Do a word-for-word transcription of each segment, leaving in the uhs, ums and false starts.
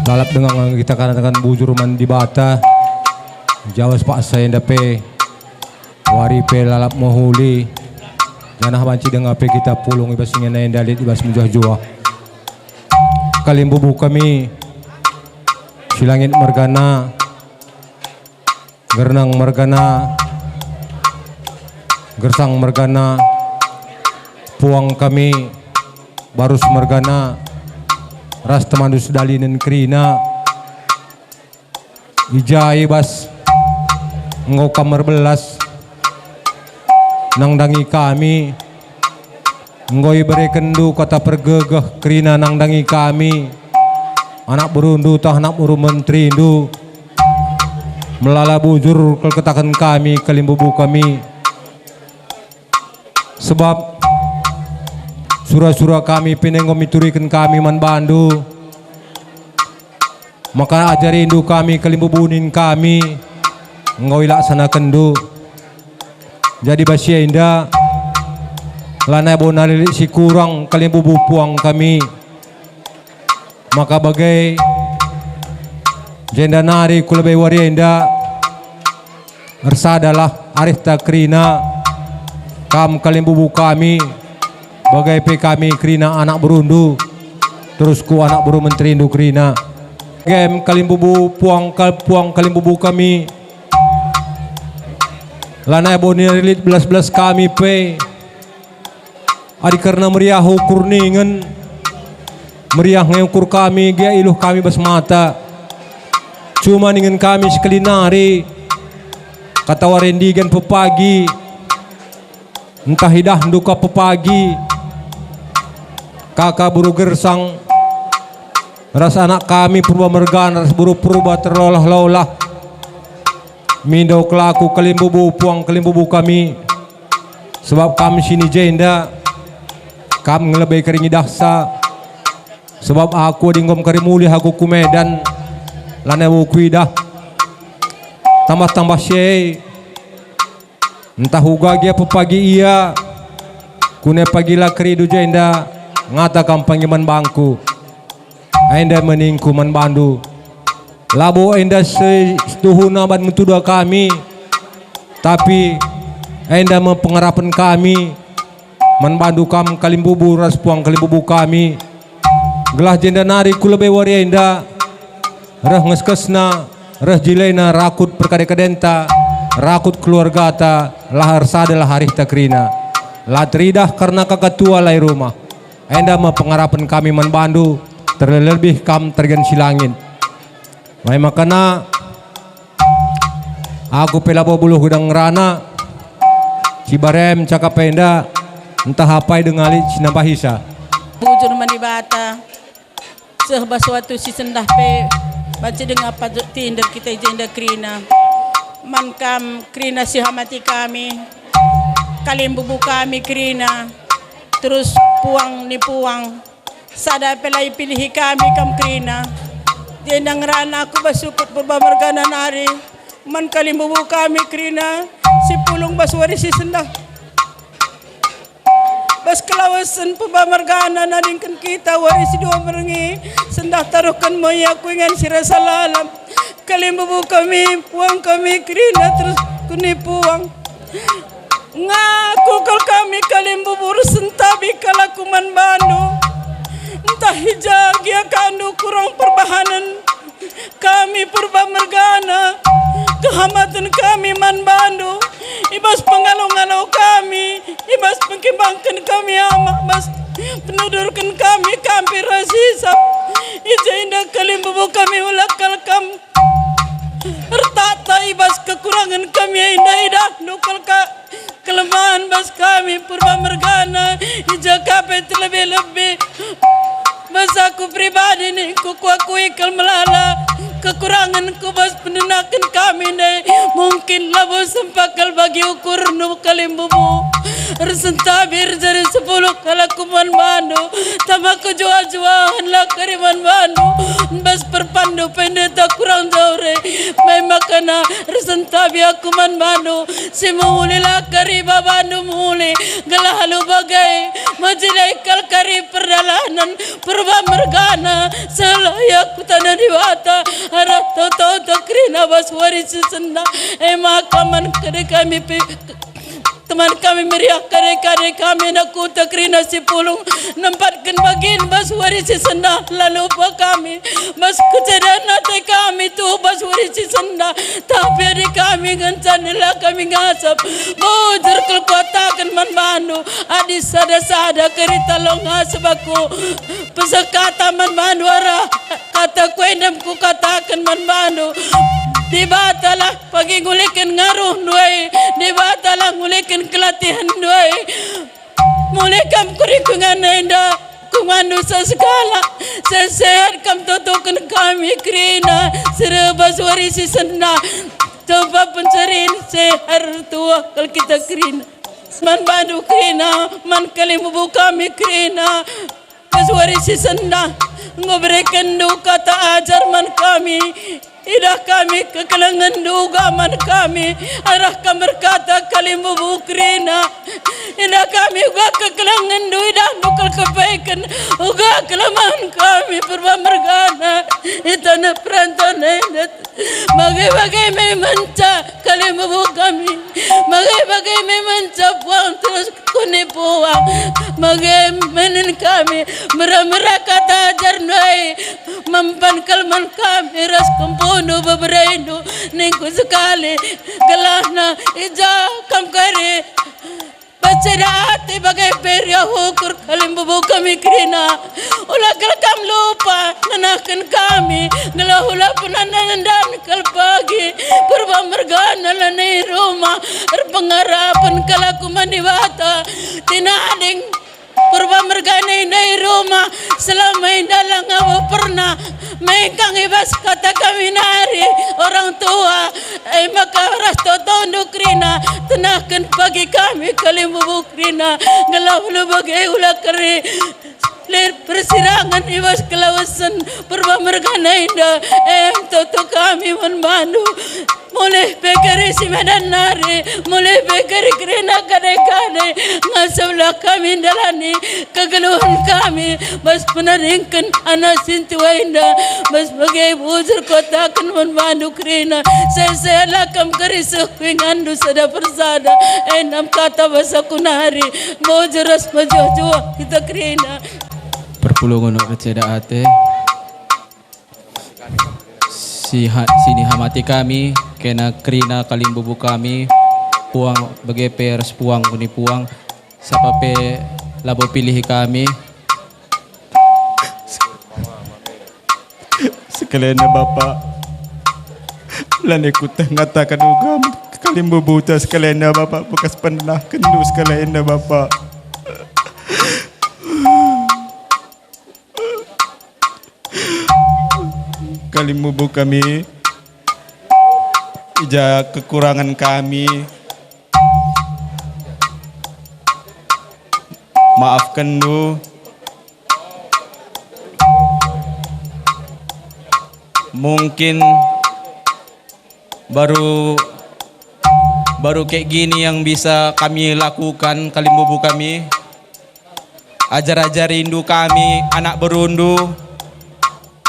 Lalap denga kita kataken bujur man Dibata, i bas paksa enda pe, wari pe lalap mehuli, janah banci denga pe kita pulung i bas ingan enda lit i bas mejuah-juah. Kalimbubu kami, Silangit mergana, Gernang mergana, Gersang mergana, Puang kami, Barus mergana, ras temanndu sedalinen kerina. I ja i bas enggo kam erbelas nandangi kami, enggo iberekenndu kata pergegeh kerina nandangi kami, anak berundu tah anak beru menterindu. Melala bujur kal kataken kami, kalimbubu kami. Sebab sura-sura kami pe enggo mituriken kami man bandu, maka ajarindu kami, kalimbubu nin kami, enggo ilaksanakenndu. Jadi bas si enda, lanai bo nari lit si kurang, kalimbubu Puang kami. Maka bage, jenda nari ku lebe wari enda, ersadalah arihta kerina, kam kalimbubu kami, bage pe kami kerina anak berundu, terus ku anak beru menterindu kerina. Bage kalimbubu Puang kal-, Puang kalimbubu kami, lanai bo nari lit belas-belas kami pe. Adi kerna meriah ukur ningen, meriah nge ukur kami, gia iluh kami bas mata. Cuma ningen kami sekali nari, kata wari ndigan pepagi, ntah idahndu ka pepagi, kaka beru Gersang, ras anak kami Purba mergana ras beru Purba terlolah-lolah. Mindo kelaku kalimbubu, Puang kalimbubu kami. Sebab kam sini jenda, kam ngelebe kari ngidahsa. Sebab aku adi enggo kari mulih aku ku Medan, lanai bo kuidah. Tambah-tambah si e, ntah uga gia pepagi ia, kune pagi la kerindu jenda, ngata kam pagi man bangku. Enda me ningku man bandu, labo enda se-, setuhuna bandu tuda kami, tapi enda me pengarapen kami man bandu kam kalimbubu ras Puang kalimbubu kami, gelah jenda nari ku lebe wari enda, reh ngeskesna, reh jilena rakut perkade-kadenta, rakut keluargata, lah ersadalah arihta kerina. La teridah kerna kaka tua la i rumah. Enda me pengarapen kami man bandu, terlebih kam Tergen Silangit. Mai makana, aku pe labo buluh gedang ngerana, cibarem cakap enda, ntah apai denga lit si nambahisa. Bujur man Dibata, seh bas waktu si sendah pe, banci denga pajuk tinder kita i jenda kerina. Man kam kerina si hamati kami, kalimbubu kami kerina. Terus Puang ni Puang, sada pe la ipilihi kami kam kerina. Jenda ngerana aku bas sukut Purba mergana nari, man kalimbubu kami kerina, si pulung bas wari si sendah. Bas kelawesen Purba mergana nadingken kita wari si dua berngi, sendah taruhken me ia ku ingan si rasa lalap. Kalimbubu kami, Puang kami kerina, terus ku ni Puang. Ngaku kal kami kalimbubu, ersentabi kal aku man bandu. Ntah i ja gia kandu kurang perbahanen, kami Purba mergana, kehamaten kami man bandu, i bas pengalo-ngalo kami, i bas pengkembangken kami amak, bas penudurken kami kampir ras hisap. I jenda kalimbubu kami ula kal kam ertata i bas kekurangen kami enda, idahndu kal ka kelemahen bas kami Purba mergana, i ja ka pe terlebe-lebe bas aku pribadi ningku kuakui kal melala kekurangenku bas pendenaken kami ndai. Mungkin labo sempat kal bagi ukurndu kalimbubu. Ersentabi erjari sepuluh kalak ku man bandu, tama kejuah-juahen la kari man bandu, bas perpanndu pendeta kurang jaure, mai makana ers- Sentabi aku man bandu, si mehuli la kari babandu mehuli, gelah alu bage, mejile kal kari perdalanen, Purba mergana, selayak ku taneh Dibata, arah toto kerina bas wari si sendah, e maka man kade kami pe-, teman kami meriah kade-kade kami anak kuta kerina si pulung, nempatken bagin bas wari si sendah, lalu pe kami bas kecedan ate kami tuh bas wari si sendah. Tapi adi kami ngencan ela kami ngasap, bujur kal kuataken man bandu, adi sada-sada kerita lo ngasap aku, pesekata man bandu arah kata kuendem kukataken man bandu. Dibatalah pagi nguliken ngaruhndu e, Dibatalah nguliken kelatihenndu e. Mule kam ku lingkungan enda, ku manusia segala, sehat-sehat kam totoken kami kerina, si reh bas wari si sendah. Tempa pencerin sehat tuah kal kita kerina. Man bandu kerina, man kalimbubu kami kerina. Bas wari si sendah, enggo berekenndu kata ajar man kami. Idah kami kekelengen uga man kami, arah kam berkata kalimbubu kerina. Idah kami uga kekelengen, idahndu kal kepeken uga kelemahen kami Purba mergana i taneh perantauan enda. Bage-bage me menca kalimbubu kami, bage-bage me menca puang terus kuni puang. Bage menen kami, mera-mera kata ajar ndai, mempan kal man kami ras kempundu beberendu, ningku sekali, gelahna i ja kam kari. Bas ceda ate bage pe riah ukur kalimbubu kami kerina. Ula kal kam lupa nenahken kami, gelah ula penandan kal pagi Purba mergana lanai rumah, erpengarapen kal aku man Dibata. Tinading Purba mergana ndai rumah, selama enda la ngabo pernah mengkang i bas kata kami nari orang tua. E maka ras totondu kerina, tenahken pagi kami kalimbubu kerina, gelah ulu bage ula kari lit persirangen i bas kelawesen Purba mergana enda. Em toto kami man bandu. Mulih pe kari si Medan nari, mulih pe kari kerina kade-kade, ngasaplah kami ndalani kegeluhen kami, bas peneringken anak sintua enda, bas bage bujur kataken man bandu kerina, seselah kam kari seh ku inganndu sada persada, enam kata bas aku nari, bujur ras mejuah-juah kita kerina. Perpulungen keceda ate. Si ha-, sini hamati kami, kena kerina kalimbubu kami, puang bage pe ras puang kuni puang, sapa pe labo pilih kami. Sekalianna Bapa, lanai kuteh ngataken uga kalimbubuta sekalianna Bapa, bekas pendenahkenndu sekalianna Bapa. Kalimbubu kami, i ja kekurangen kami, maafkenndu. Mungkin baru, baru kayak gini yang bisa kami lakukan, kalimbubu kami. Ajar-ajarindu kami, anak berundu,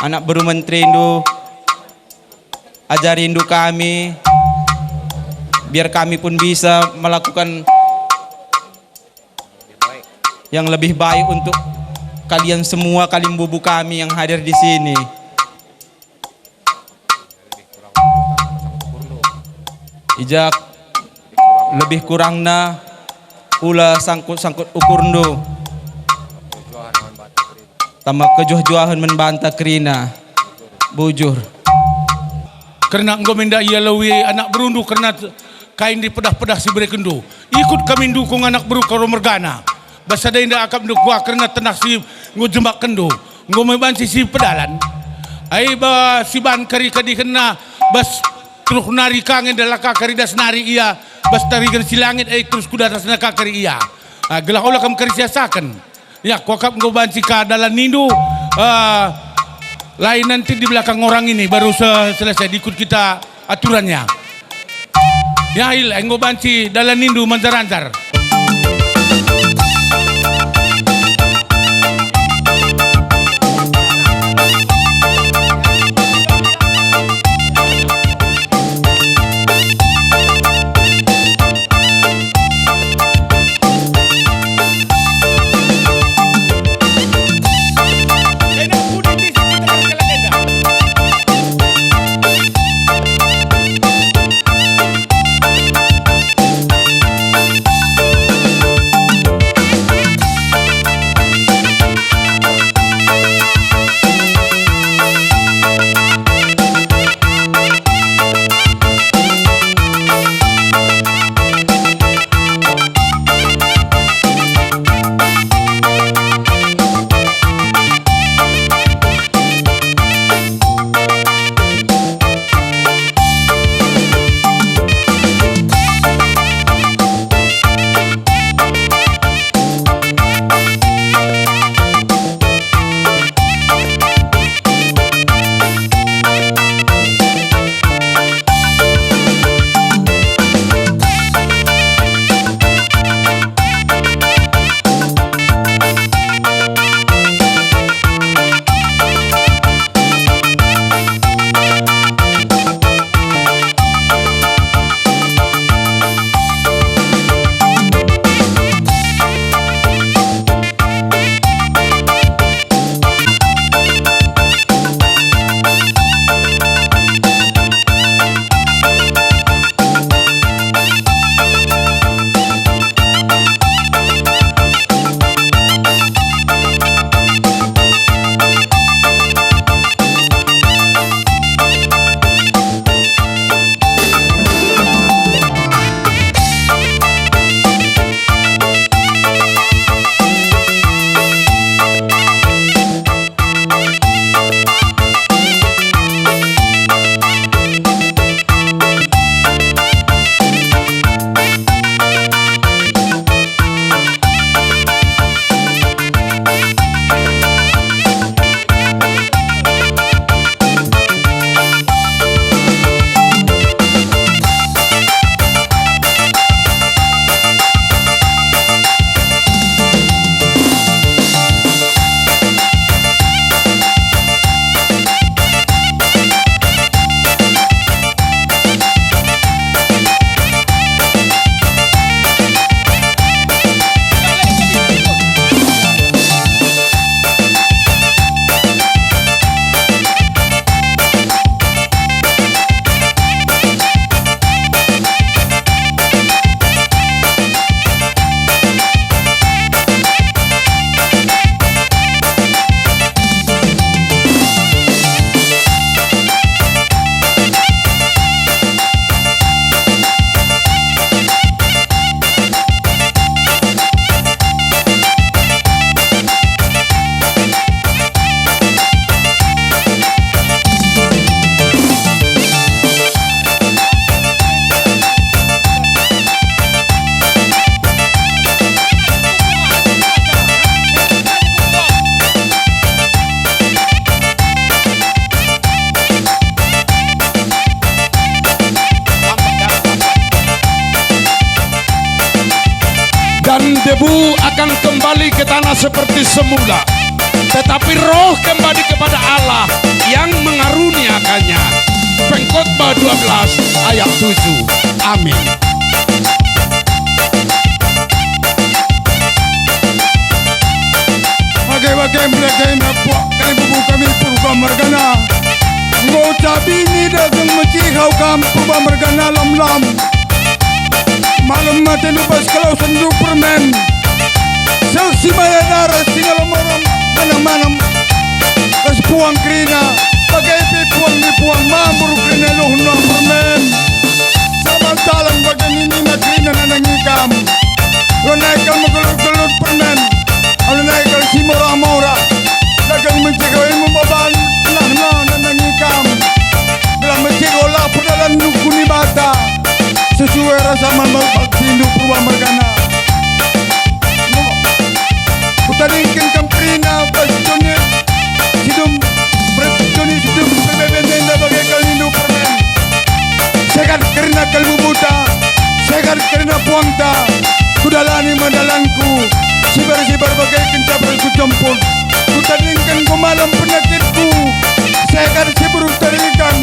anak beru menterindu, ajarindu kami, biar kami pun bisa melakukan yang lebih baik untuk kalian semua, kalimbubu kami yang hadir di sini. I ja lebih kurangna ula sangkut-sangkut ukurndu. Tama kejuah-juahen man banta kerina. Bujur. Kerna enggo menda ia lawi anak berundu kerna kai ndi pedah-pedah si berekenndu. Ikut kami ndukung anak beru Karo mergana. Bas sada enda akapndu kuah kerna tenah si enggo jembakkenndu. Enggo me banci si pedalan. Ai ba si ban kari kadikenna bas teruh nari ka nge ndalaka kari das nari ia bas tarigan si langit ai terus ku datasna ka kari ia. Ah, gelah ola kam kari siasaken. Ya, kuakap enggo banci ka dalan nindu, ah, lain nanti di belakang orang ini baru se-, selesai diikut kita aturannya. Yahil, enggo banci dalanindu manjar-anjar. Dan debu akan kembali ke tanah seperti semula, tetapi roh kembali kepada Allah yang mengaruniakannya. Pengkhotbah dua belas ayat tujuh. Amin. Bage-bage mereka puak kalimbubu kami Purba mergana. Enggo cabini daging mecihau kam Purba mergana lam-lam. Malem mate lubas kalau sendu permen. Sel si maya darat si ngalo morom manam-manam. Ras puang kerina, bage pe puang ni puang mambur kerina luh nuang permen. Saban talang bage ninina kerina nandangi kam. Lanai kal megelut-gelut permen. Lanai kal si mora-mora. Dagang mencegoi membaban, nah, nah, nandangi kam. Gelah mencego lah perdalan nungkuni bata. Sesuai rasa malmal baksindu Purba mergana. Kutadingken kam kerina bas Joni, sidum bret Joni. Bage kenca bas kujemput, kutadingken ku malem penakitku, segar si beru tarigan,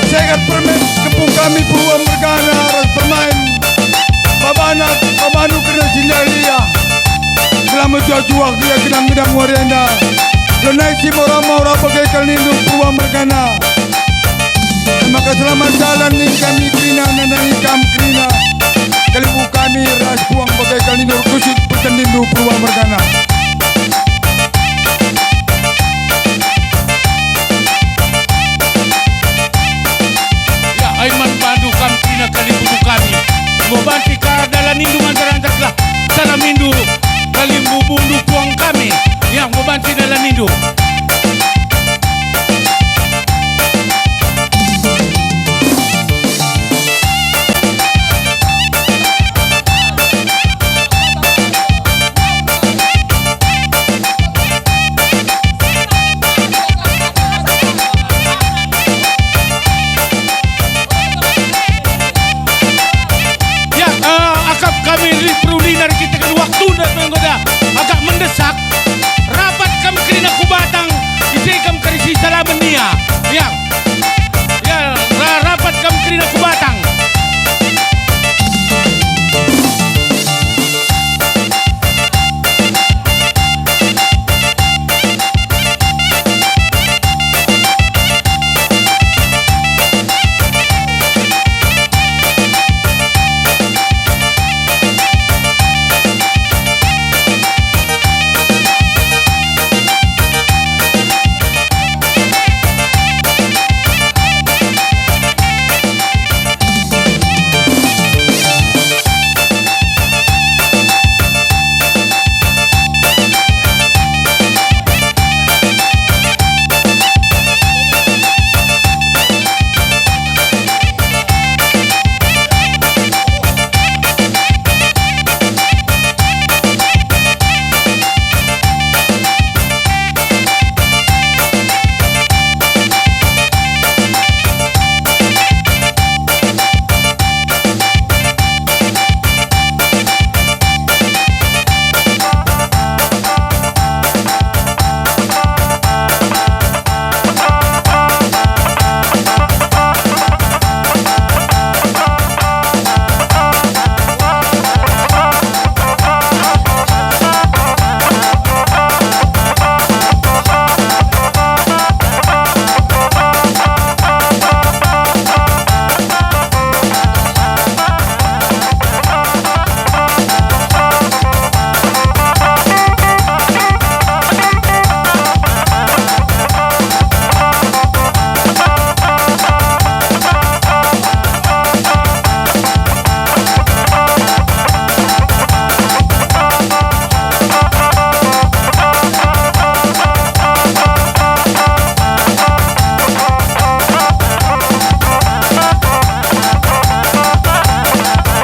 segar permen kepung kami Purwa mergana ras permain babana, babandu kerna si lia-lia. Selamat juah-juah gia gedang-gedang wari enda. Lanai si mora-mora bage kal nindu Purwa mergana. Maka selamat jalan nin kami kerina, nandangi kam kerina. Kalimbubu kami ras puang bage kal nindu erkusik pertendindu Purwa mergana. Ya, ai man bandu kam kerina kalimbubu kami. Enggo banci ka dalan nindu manjar-anjar gelah sanamindu kalimbubundu puang kami. Ya, enggo banci dalan nindu. Ya, eh, akap kami lit peruli nari kita kan waktu nda menggoda agak mendesak. Rapat kam kerina ku Batang, ise kam kari si salamen nia. Ya, ya, ra-, rapat kam kerina ku Batang.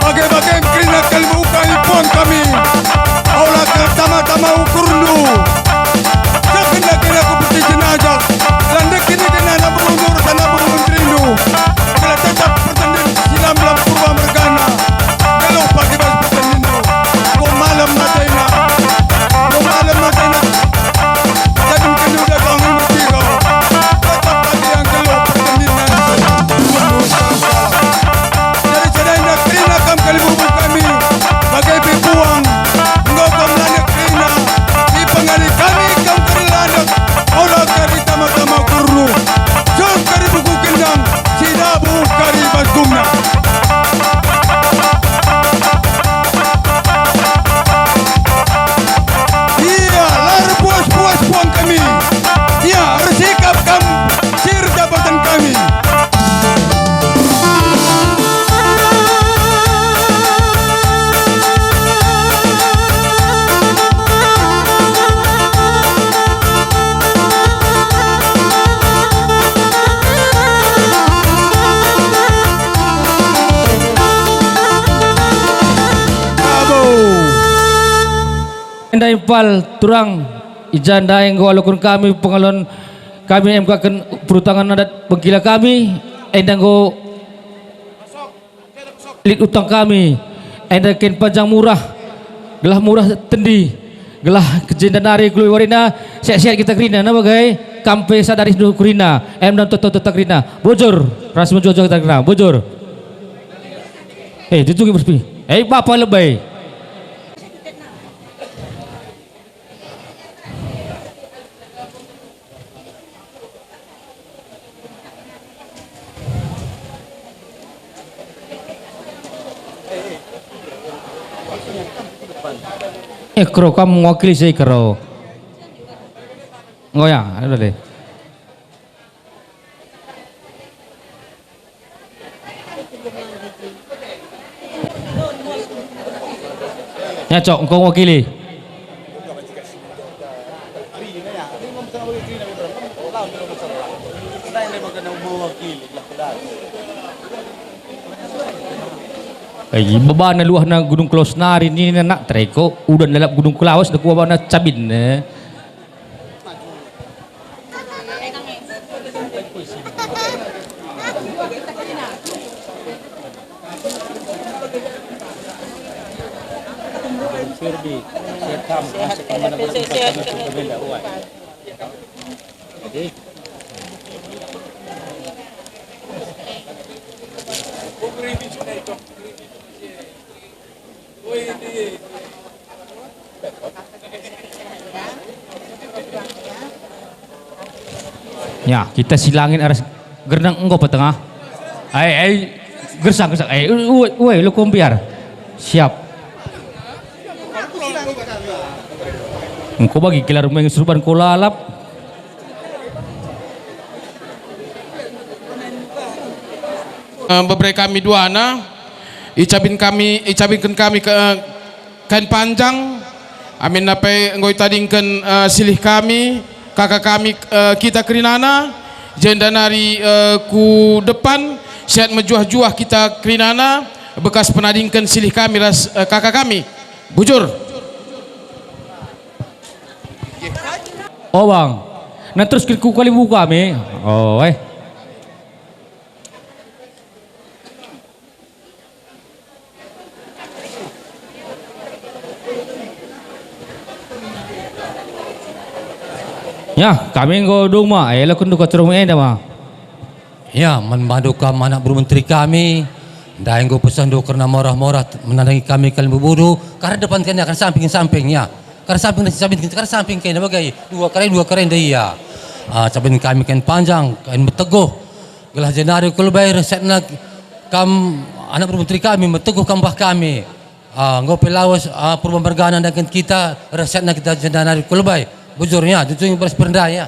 Bage-bage kerina kalimbubung kami puang kami. Aula kertama-tama ukurndu. Jagen dagena ku peti jenajah. Landek kini kena anak berundur sana berundur rindu. Kala tetap pertendin silam lam Purwa mergana. Geluh pagi bas pertendinndu. Ku malem matena. Ku malem matena. Jagen kini udah bangun mati kau. Tetap pagi yang geluh pertendinna. Jadi sada enda kerina kam kalimbubung kami, bage pe puang, enggo kam lanjut kerina, ipengadi kami kam kari lanjut, ola kari tama-tama kurnu, jong kari buku gendang, si dabuh kari bas gumna. Ia, la erpuas-puas puang kami. Ia, ersikap kam sir jabatan kami. Enda impal turang, i ja ndai enggo alokon kami pengalon kami emkaken perutangen adat bengkila kami, enda enggo lit utang kami, enda kin panjang murah, gelah murah tendi. Gelah kejenda nari keluarina, sehat-sehat kita kerina, na bagai kam pe sadari seduh kerina, em dan toto-toto kerina. Bujur, ras mejuah-juah kita kerina, bujur. Eh, tutuki berspi. Eh, bapa lebe. Eh, Kro, kam mewakili saya, Kro. Oh ya, ada deh. Ya, Cok, engkau wakili. Eh, bebana luahna Gunung Kelawas nari nina nak tereko, udan lalap Gunung Kelawas, dekuabana cabin, eh. Ya, kita silangin aras gernang enggo petengah. Ai, ai, gersang, gersang. Ai, uwe, uwe, lu kumpiar. Siap. Engko bagi gelar main serupan ko lalap. Eh, bebere kami duana, icabin kami, icabinken kami ke, eh, kain panjang, aminna pe enggo itadingken, eh, silih kami, kaka kami, eh, kita kerinana, jenda nari, eh, ku depan, sehat mejuah-juah kita kerinana, bekas penadingken silih kami ras, eh, kaka kami. Bujur. Oh, Bang. Nah, terus ku kalibuka me. Oh, eh. Ya, kami enggo dung ma, eh, lo kendu kacurung enda ma. Ya, man bandu kam anak beru menteri kami, ndai enggo pesendu kerna morah-morah menandangi kami kalimbubu, kada depan kena, kada samping-samping, ya. Kada samping, kada samping, kada samping kena bagai, dua kare, dua kare ndai, ya. Ah, cabin kami kain panjang, kain meteguh. Gelah jenari ku lebe resetna kam anak beru menteri kami, meteguh kam bah kami. Ah, enggo pe lawes, ah, Purba mergana nangken kita, resetna kita jenda nari ku lebe. Bujurnya, tutu beras perendai, ya.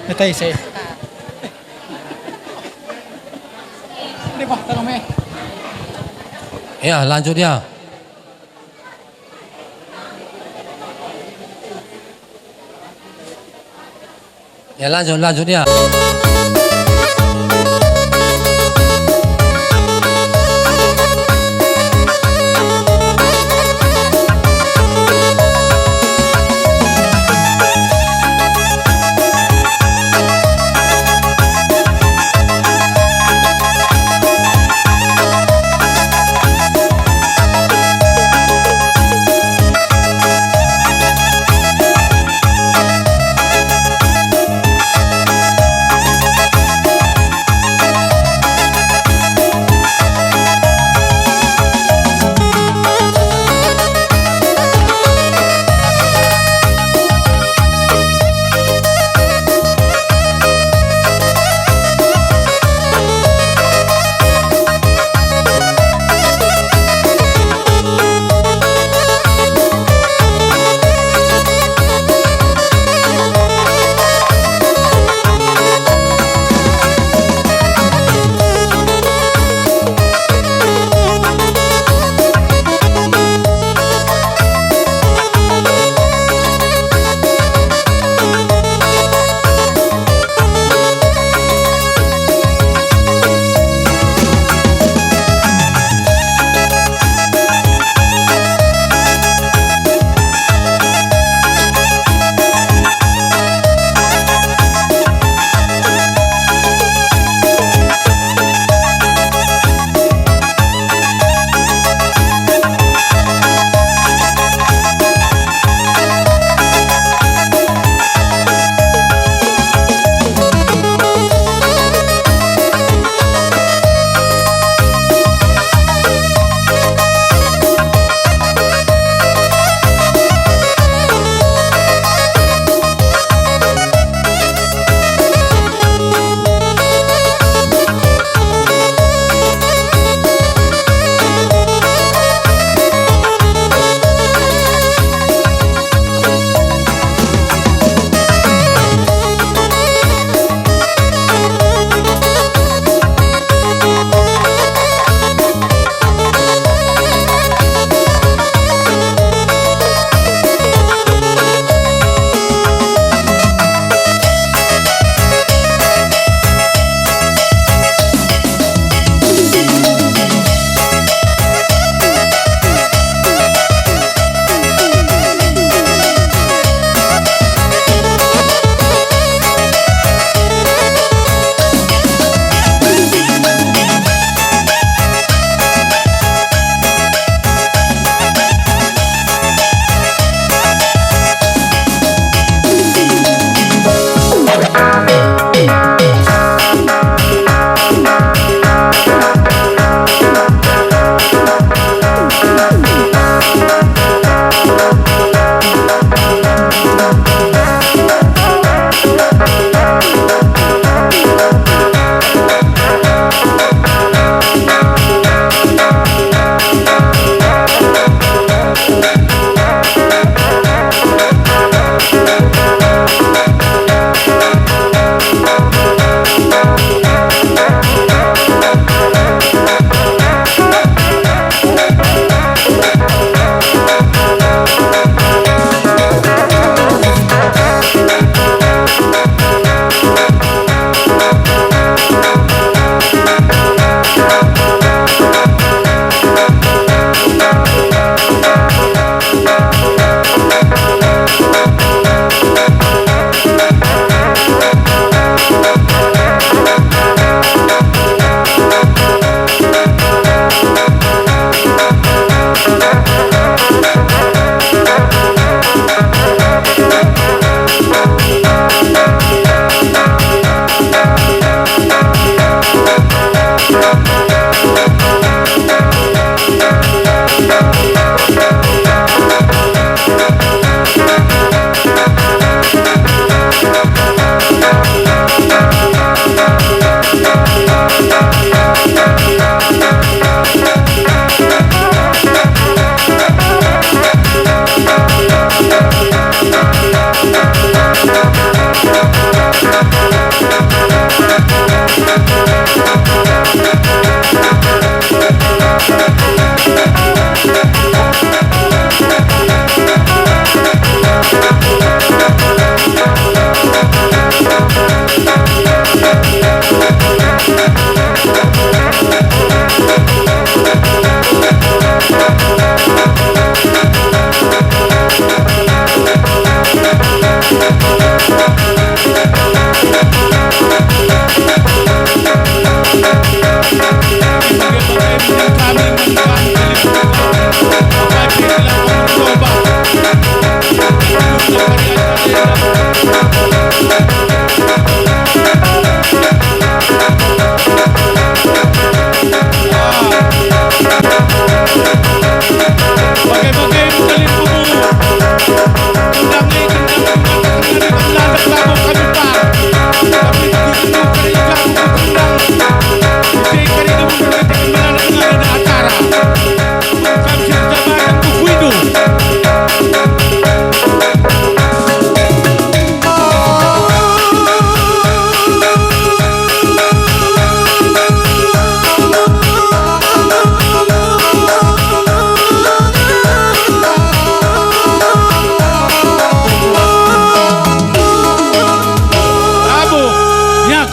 Betai saya. Ya, lanjut ya. Ya, lanjut, lanjut ya.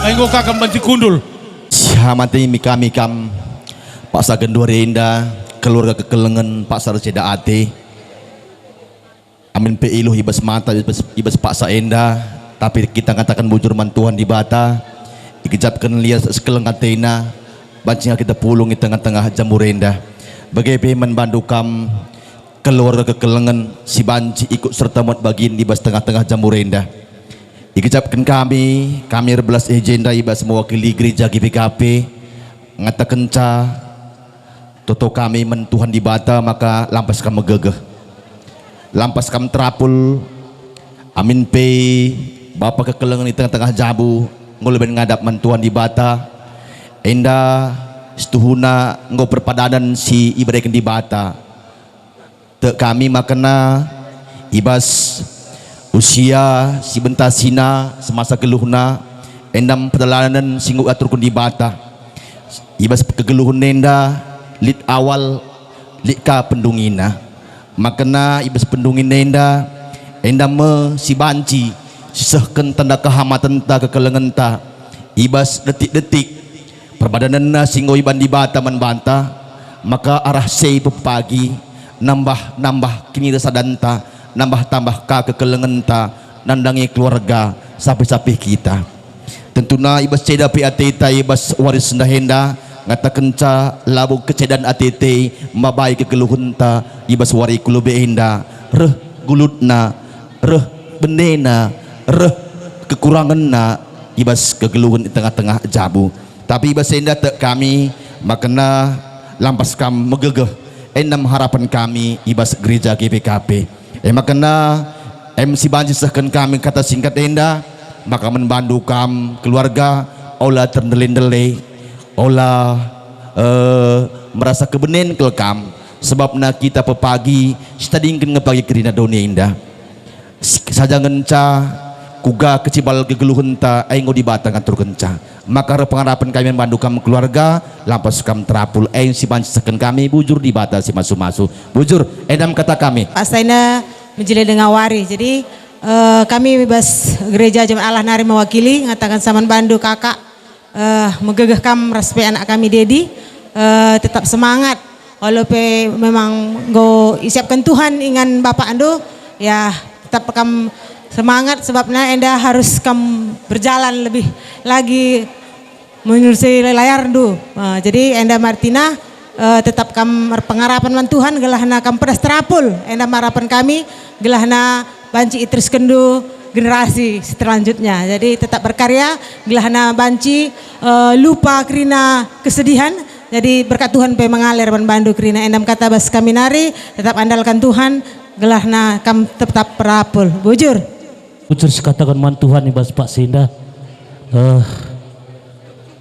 Enggo ka kam banci kundul. Sihamati mi kami kam, paksa genduari enda, keluarga kekelengen, paksa erceda ate. Amin pe iluh i bas mata, i bas, i bas paksa enda, tapi kita ngataken bujur man Tuhan Dibata, igejapken lias sekeleng atena, banci kita pulung i tengah-tengah jambur enda. Bage pe man bandu kam, keluarga kekelengen si banci ikut serta muat bagin i bas tengah-tengah jambur enda. Igejapken kami, kami erbelas i jenda i bas mewakili gereja G B K P, ngatakenca toto kami man Tuhan Dibata maka lampas kam megegeh. Lampas kam terapul, amin pe bapa kekelengen i tengah-tengah jabu enggo leben ngadap man Tuhan Dibata, enda situhuna enggo perpadanen si ibereken Dibata. Tek kami makena i bas usia si bentasina semasa geluhna, enda perjalanen si enggo aturken Dibata. I bas kegeluhen enda lit awal, lit ka pendungina. Makena i bas pendungin enda, enda me si banci sisehken tanda kehamatenta kekelengenta i bas detik-detik perbadanenna si enggo iban Dibata man banta, maka arah si pepagi nambah-nambah kinirasadanta, nambah-tambah ka kekelengenta nandangi keluarga sapih-sapih kita. Tentuna i bas ceda pe ateta i bas wari sendah enda, ngatakenca labo kecedan atete mabai kegeluhenta i bas wari ku lebe enda, reh gulutna, reh benena, reh kekurangenna i bas kegeluhen i tengah-tengah jabu. Tapi i bas enda tek kami, makena lampas kam megegeh, enda me harapen kami i bas gereja G B K P. E makena, em si banci sehken kami kata singkat enda, maka man bandu kam keluarga, ola terndelai-ndelai, ola, eh, merasa kebenen kal kam, sebabna kita pepagi, sitadingken nge pagi kerina doni enda. Saja ngenca kuga kecibal kegeluhenta, ai enggo Dibata ngaturkenca. Maka erpengarapen kami man bandu kam keluarga, lampas kam terapul, ai si banci sehken kami bujur Dibata si masu-masu. Bujur, enda me kata kami. Paksa enda mejile denga wari. Jadi, eh, kami bas gereja Jemaat Allah nari mewakili, ngatakenca man bandu kakak, eh, megegeh kam ras pe anak kami Dedi, eh, tetap semangat. Walau pe memang enggo isiapken Tuhan ingan bapakndu, ya, tetap kam semangat, sebabna enda harus kam berjalan lebih lagi menerusi layarndu. Eh, jadi enda me ertina, eh, tetap kam erpengarapen man Tuhan, gelahna kam pedas terapul. Enda me harapen kami, gelahna banci iteruskenndu generasi seterlanjutnya. Jadi tetap berkarya, gelahna banci, eh, lupa kerina kesedihan. Jadi berkat Tuhan pe mengalir man bandu kerina. Enda me kata bas kami nari, tetap andalkan Tuhan, gelahna kam tetap terapul. Bujur. Bujur sikataken man Tuhan i bas paksa enda. Eh,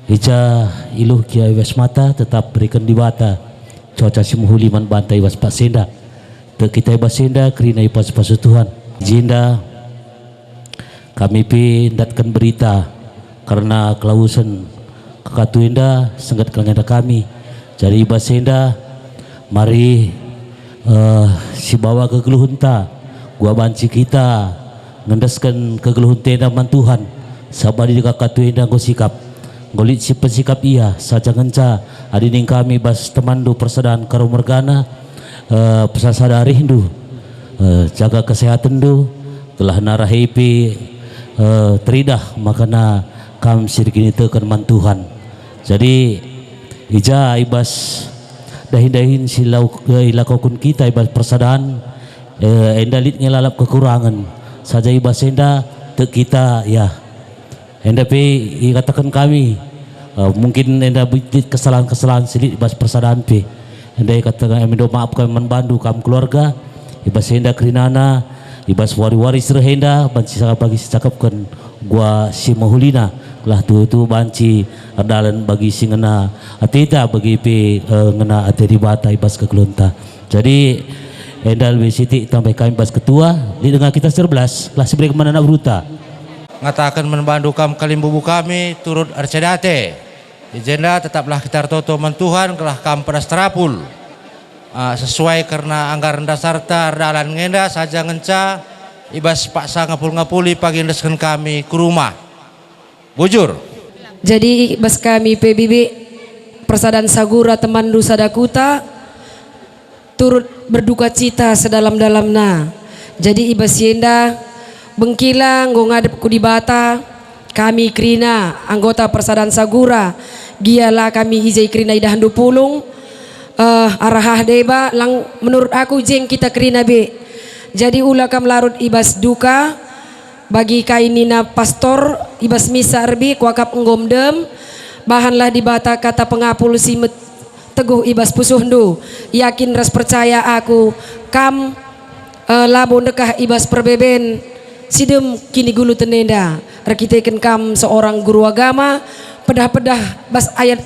i ja iluh gia i bas mata, tetap beriken Dibata cuaca si mehuli man banta i bas paksa enda. Tek kita i bas enda kerina ipasu-pasu Tuhan. Jenda kami pe ndatken berita kerna kelawesen kekatu enda, sengget kal nge enda kami. Jadi i bas enda mari, eh, sibawa kegeluhenta, gua banci kita ngendesken kegeluhenta enda man Tuhan, sabap adi kekatu enda enggo sikap. Enggo lit si pensikap ia, saja ngenca adi ning kami bas temanndu persadan Karo mergana, eh, pesasada arihndu, eh, jaga kesehatenndu, gelahna rahi pe, eh, teridah makana kam si erkiniteken man Tuhan. Jadi, i ja i bas dahin-dahin si lau-, eh, ilakoken kita i bas persadan, eh, enda lit nge lalap kekurangen. Saja i bas enda tek kita, ya, enda pe ikataken kami, eh, mungkin enda lit kesalahan-kesalahan si lit i bas persadan pe. Enda ikataken kami ndo maaf kami man bandu kam keluarga, i bas enda kerinana, i bas wari-wari si reh enda, banci sa-, bagi sicakapken gua si mehulina, gelah tuhu-tuhu banci erdalan bagi si ngena ateta, bagi pe, eh, ngena ate Dibata i bas kegeluhenta. Jadi, enda lebe sitik tambai kami bas ketua, lit denga kita si erbelas, gelah sibereken man anak berunta. Ngataken man bandu kam kalimbubu kami turut erceda ate. I jenda tetaplah kita ertoto man Tuhan gelah kam pedas terapul. Ah, sesuai kerna anggaran dasarta erdalan ngenda saja ngenca i bas paksa ngepul-ngepuli pagi endesken kami ku rumah. Bujur. Jadi, i bas kami pe bibi persadan Sagura, temanndu sada kuta, turut berduka cita sedalam-dalamna. Jadi, i bas si enda, bengkila enggo ngadep ku Dibata, kami kerina anggota persadan Sagura, gia la kami i je kerina idahndu pulung, eh, arah ah deba, lang menurut aku jeng kita kerina be. Jadi, ula kam larut i bas duka, bagi kai nina pastor, i bas misa erbi, kuakap enggo mendem, bahanlah Dibata kata pengapul si met-, teguh i bas pusuhndu. Yakin ras percaya aku, kam, eh, labo ndekah i bas perbeben si dem kiniguluten enda. Erkiteken kam seorang guru agama, pedah-pedah bas ayat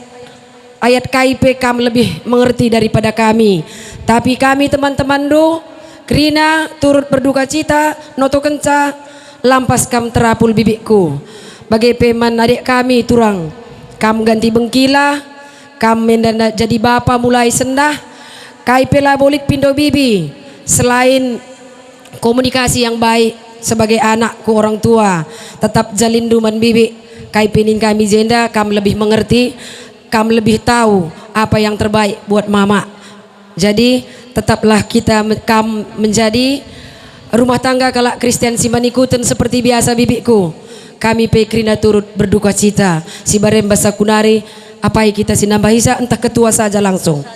ayat kai pe kam lebih mengerti daripada kami. Tapi kami teman-temanndu, kerina turut berduka cita, notokenca lampas kam terapul bibikku. Bage pe man adik kami turang, kam ganti bengkila, kam enda jadi bapa mulai sendah, kai pe labo lit pindo bibi, selain komunikasi yang baik sebagai anak ku orang tua, tetap jalinndu man bibik. Kai pe nin kami jenda, kam lebih mengerti, kam lebih tahu apa yang terbaik buat mama. Jadi, tetaplah kita me-, kam menjadi rumah tangga kalak Kristen si manikuten seperti biasa bibikku. Kami pe kerina turut berduka cita. Si barem bas aku nari, apai kita si nambahisa ntah ketua saja langsung.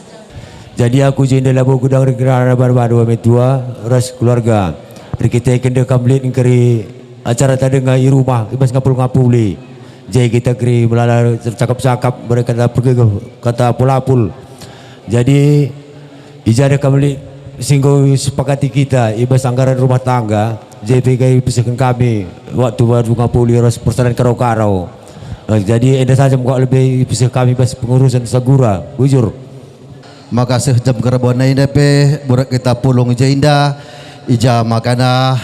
Jadi aku jenda labo gedang rikira badu-badu ame tua ras keluarga. Erkiteken deh kam lit engkeri acara ta denga i rumah, i bas ngapul-ngapuli. Jadi kita keri melala cakap-cakap, mereka kata pergi kata pulapul. Jadi, i ja deh kam lit si enggo sepakati kita i bas anggaran rumah tangga, jadi pe kai pesehken kami waktu badu ngapuli ras persadan karo-karo. Eh, jadi enda saja maka lebih peseh kami bas pengurusan Sagura, bujur. Maka seh jam kerebon enda pe burak kita pulung i jenda, i ja makana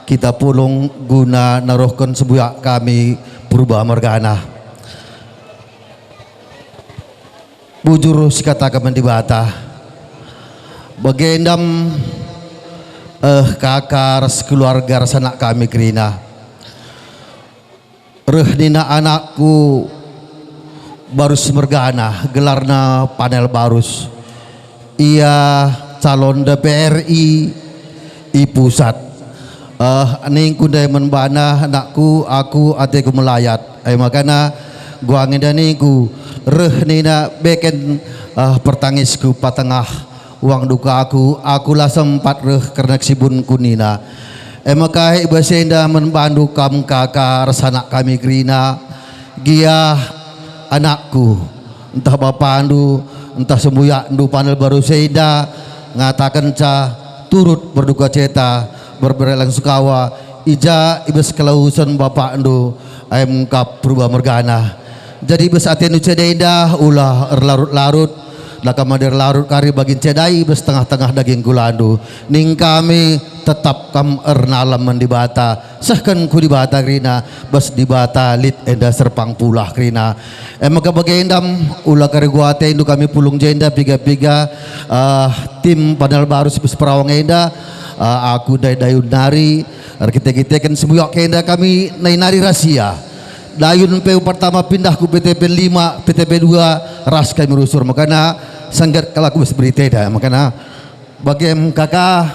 kita pulung guna naruhken sembuyak kami purba mergana. Bujur sikataken man Dibata. Bage ndam, eh, kaka ras keluarga ras anak kami kerina. Reh nina anakku Barus mergana, gelarna Panel Barus. Ia calon D P R I i pusat. Eh, ningku ndai man bana, "Anakku, aku ateku melayat." E makana, guang enda ningku, reh nina beken, eh, pertangisku patengah uang dukaku, aku la sempat reh kerna kesibunku nina. E maka i bas enda man bandu kam kaka ras anak kami kerina, gia anakku, ntah bapandu, ntah sembuyakndu Panel Barus enda, ngatakenca turut berduka cita, berbela sungkawa, i ja i bas kelawesen bapakndu, Em kap purba mergana. Jadi bas atendu ceda enda, ula erlarut-larut, la kam adi erlarut kari bagin cedai bas tengah-tengah daging kulandu. Ning kami tetap kam ernalem man Dibata, sehken ku Dibata kerina, bas Dibata lit enda serpang pulah kerina. Em maka bage ndam, ula kari gua atendu kami pulung jenda piga-piga, eh, tim Panel Barus bas perawang enda, eh, aku ndai dayun nari, erkite-kiteken sembuyak enda kami nai nari rahasia. Dayun pe pertama pindah ku P T P lima, P T P dua, ras kami rusur. Makana sengget kalak bas berita enda. Makana bagem kaka,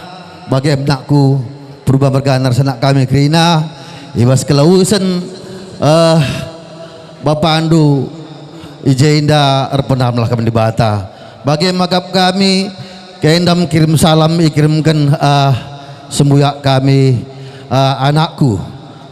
bagem nakku, purba mergana ras anak kami kerina, i bas kelawesen, eh, bapandu, i jenda erpenamlah kami Dibata. Bagem akap kami, ke ndam kirim salam ikirimken, eh, sembuyak kami, eh, anakku.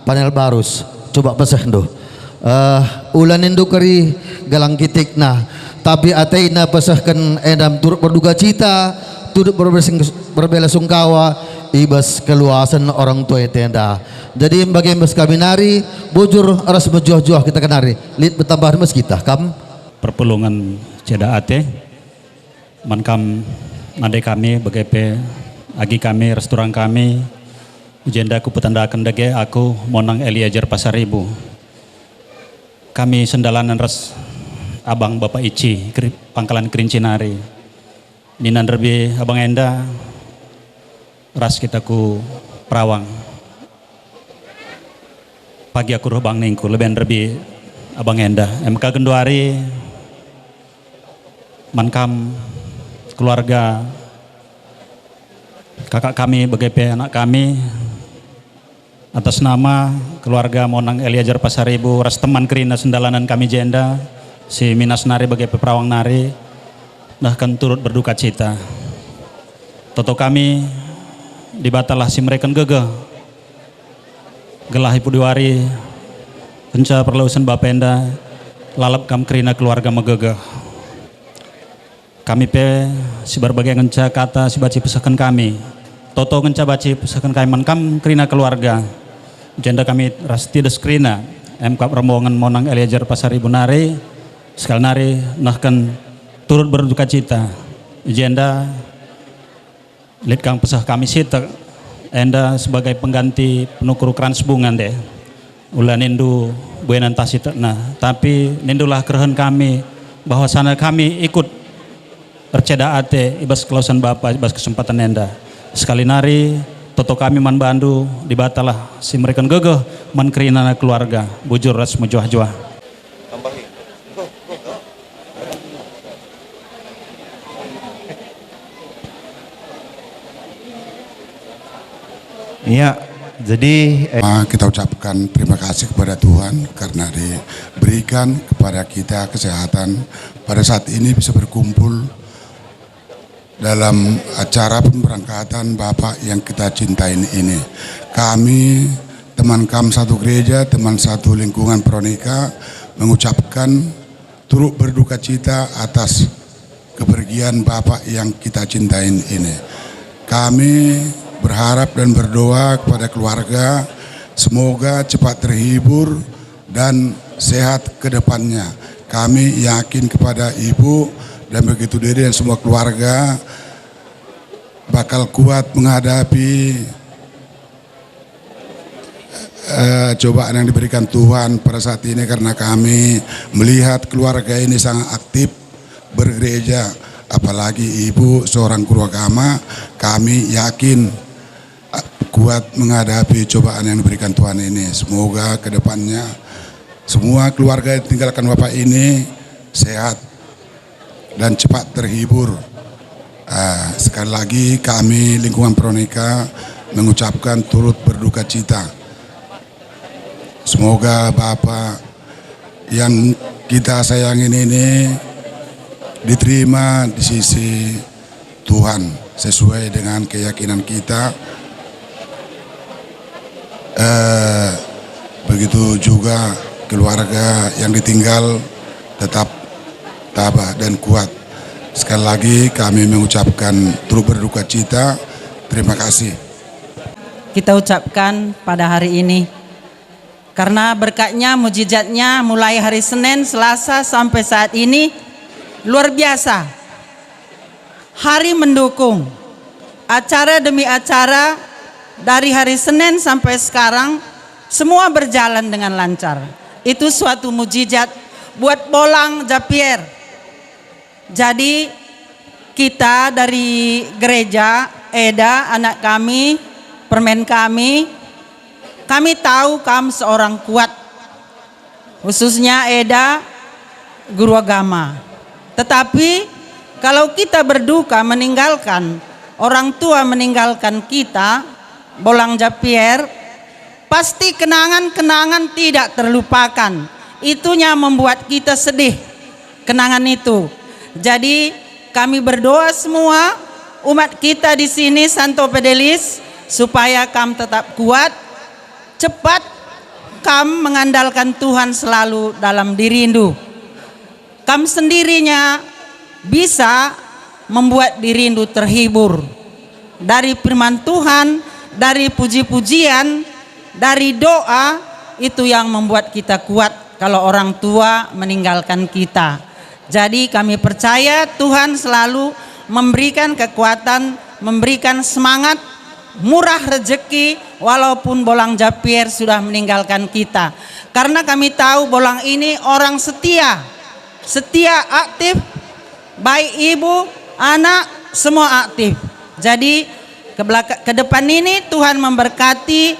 Panel Barus, coba pesehndu. Eh, ula nindu keri galang kitikna, tapi atena pesehken enda turut berduka cita, turut berbela-, berbela sungkawa i bas keluasen orang tua enda. Jadi bage bas kami nari, bujur ras mejuah-juah kita kenari. Lit betambah mes kita, kam? Perpulungen ceda ate. Man kam nande kami, bage pe agi kami ras turang kami, i jenda kupetandaken dage aku Monang Eliajar Pasaribu. Kami sendalanen ras Abang Bapak Ici, Keri-, Pangkalan Kerinci nari. Nina nderbi abang enda, ras kita ku perawang. Pagi aku reh bang ningku, leben nderbi Abang enda. Emka genduari man kam keluarga kakak kami bage pe anak kami, atas nama keluarga Monang Eliajar Pasaribu ras teman kerina sendalanen kami jenda, si Minas nari bage pe Perawang nari, nehken turut berduka cita. Toto kami, Dibatalah si mereken gegeh, gelah ipudiwari kenca perlawesen bapa enda, lalap kam kerina keluarga megegeh. Kami pe si bage ngenca kata si banci pesehken kami. Toto ngenca banci pesehken kami man kam kerina keluarga. Jenda kami ras tides kerina, emkap rombongen Monang Eliajar Pasaribu nari, sekali nari nehken turut berduka cita. Jenda lit kang peseh kami sitek, enda sebagai pengganti penukur krans bunga nde. Ula nindu buena ntah sitekna, tapi nindulah kerehen kami bahwasana kami ikut erceda ate i bas kelawesen Bapa i bas kesempatan enda. Sekali nari, toto kami man bandu, Dibatalah si mereken gegeh man kerinana keluarga, bujur ras mejuah-juah. Ya, jadi, eh, Ah, kita ucapkan terima kasih kepada Tuhan karena diberikan kepada kita kesehatan pada saat ini bisa berkumpul dalam acara pemberangkatan Bapak yang kita cintain ini. Kami, teman kam satu gereja, teman satu lingkungan Veronika, mengucapkan turut berduka cita atas kepergian Bapak yang kita cintain ini. Kami berharap dan berdoa kepada keluarga, semoga cepat terhibur dan sehat ke depannya. Kami yakin kepada Ibu dan begitu Dede dan semua keluarga bakal kuat menghadapi, eh, cobaan yang diberikan Tuhan pada saat ini, karena kami melihat keluarga ini sangat aktif bergereja, apalagi Ibu seorang guru agama. Kami yakin kuat menghadapi cobaan yang diberikan Tuhan ini. Semoga ke depannya semua keluarga yang ditinggalkan Bapak ini sehat dan cepat terhibur. Ah, sekali lagi kami lingkungan Veronika mengucapkan turut berduka cita. Semoga Bapak yang kita sayangin ini diterima di sisi Tuhan sesuai dengan keyakinan kita. Eh, begitu juga keluarga yang ditinggal tetap tabah dan kuat. Sekali lagi kami mengucapkan turut berduka cita. Terima kasih. Kita ucapkan pada hari ini. Karena berkatnya, mujizatnya, mulai hari Senin, Selasa, sampai saat ini, luar biasa. Hari mendukung. Acara demi acara, dari hari Senin sampai sekarang, semua berjalan dengan lancar. Itu suatu mujizat buat Bolang Japier. Jadi, kita dari gereja, Eda, anak kami, permen kami, kami tahu kam seorang kuat, khususnya Eda, guru agama. Tetapi, kalau kita berduka meninggalkan orang tua, meninggalkan kita, Bolang Japier, pasti kenangan-kenangan tidak terlupakan. Itunya membuat kita sedih, kenangan itu. Jadi, kami berdoa semua, umat kita di sini, Santo Fidelis, supaya kam tetap kuat, cepat kam mengandalkan Tuhan selalu dalam dirindu. Kam sendirinya bisa membuat dirindu terhibur. Dari firman Tuhan, dari puji-pujian, dari doa, itu yang membuat kita kuat kalau orang tua meninggalkan kita. Jadi kami percaya Tuhan selalu memberikan kekuatan, memberikan semangat, murah rejeki, walaupun Bolang Japier sudah meninggalkan kita. Karena kami tahu Bolang ini orang setia, setia, aktif, baik ibu, anak, semua aktif. Jadi, ke belaka-, ke depan ini Tuhan memberkati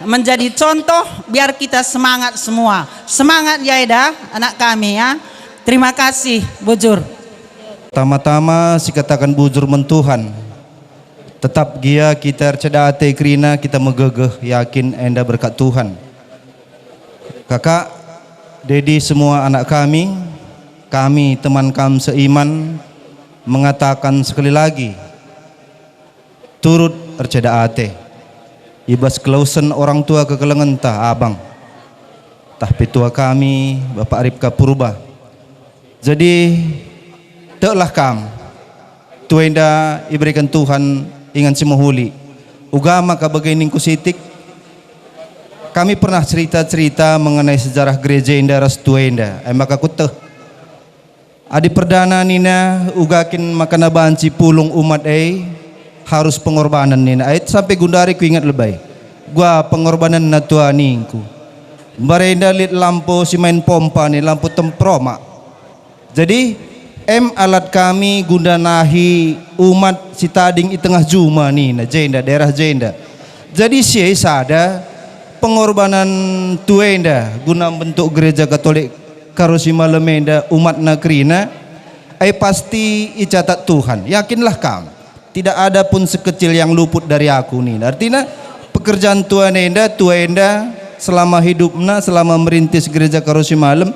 menjadi contoh, biar kita semangat semua. Semangat ya, eda, anak kami, ya. Terima kasih, bujur. Tama-tama sikataken bujur man Tuhan. Tetap gia kita erceda ate kerina, kita megegeh, yakin enda berkat Tuhan. Kakak, Dedi, semua anak kami, kami teman kam seiman mengatakan sekali lagi, turut erceda ate i bas kelawesen orang tua kekelengenta, abang, tah pe tua kami, Bapak Ripka Purba. Jadi, teklah kam, tua enda ibereken Tuhan ingan si mehuli. Uga maka bage ningku sitik, kami pernah cerita-cerita mengenai sejarah gereja enda ras tua enda, e maka kueteh. Adi perdana nina, uga kin maka banci pulung umat e harus pengorbanen nina. Ai sampe gundari kuingat lebe. Gua pengorbanenna tua ningku. Mbarenda lit lampu si main pompa ni, lampu temproma. Jadi, em alat kami guna nahi umat si tading i tengah juma nina, jenda, daerah jenda. Jadi, si e sada pengorbanan tua enda guna mbentuk Gereja Katolik Karo Simalem enda umatna kerina, ai pasti icatat Tuhan. Yakinlah kam, tidak ada pun sekecil yang luput dari aku nina. Artina, pekerjaan tua enda, tua enda selama hidupna, selama merintis Gereja Karo Simalem,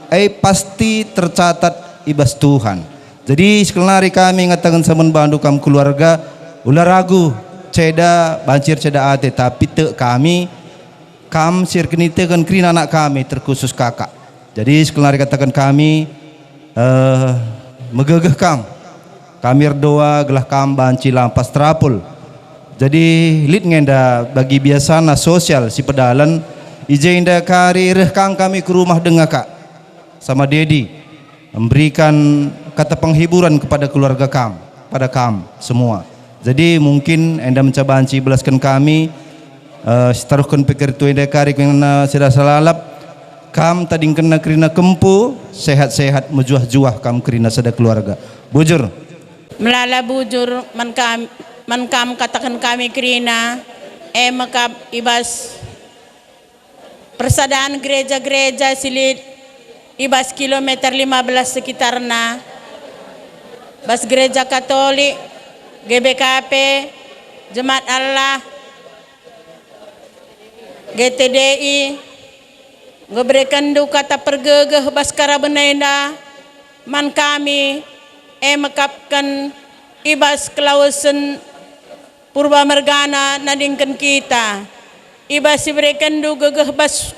ai pasti tercatat i bas Tuhan. Jadi, sekelari kami ngataken samen bandu kam keluarga, ula ragu, ceda, banci erceda ate, tapi tek kami, kam si erkiniteken kerina anak kami, terkhusus kakak. Jadi, sekelari kataken kami, eh, megegeh kam. Kami erdoa gelah kam banci lampas terapul. Jadi, lit nge enda bagi biasana sosial si pedalan, i jenda kari reh kang kami ku rumah denga kak. Sama Dedi, memberikan kata penghiburan kepada keluarga kam, pada kam semua. Jadi, mungkin enda menca banci ibelasken kami, eh, sitaruhken pe kari tua enda kari kerina si rasa lalap, kam tadingkenna kerina kempu, sehat-sehat, mejuah-juah kam kerina sada keluarga. Bujur. Melala bujur man kam, man kam kataken kami kerina, e me kap i bas persadan gereja-gereja si lit i bas kilometer lima belas sekitarna, bas Gereja Katolik, G B K P, Jemaat Allah, G T D I, enggo berekenndu kata pergegeh bas karaben enda man kami, e mekapken i bas kelawesen Purba mergana nadingken kita. I bas si berekenndu gegeh bas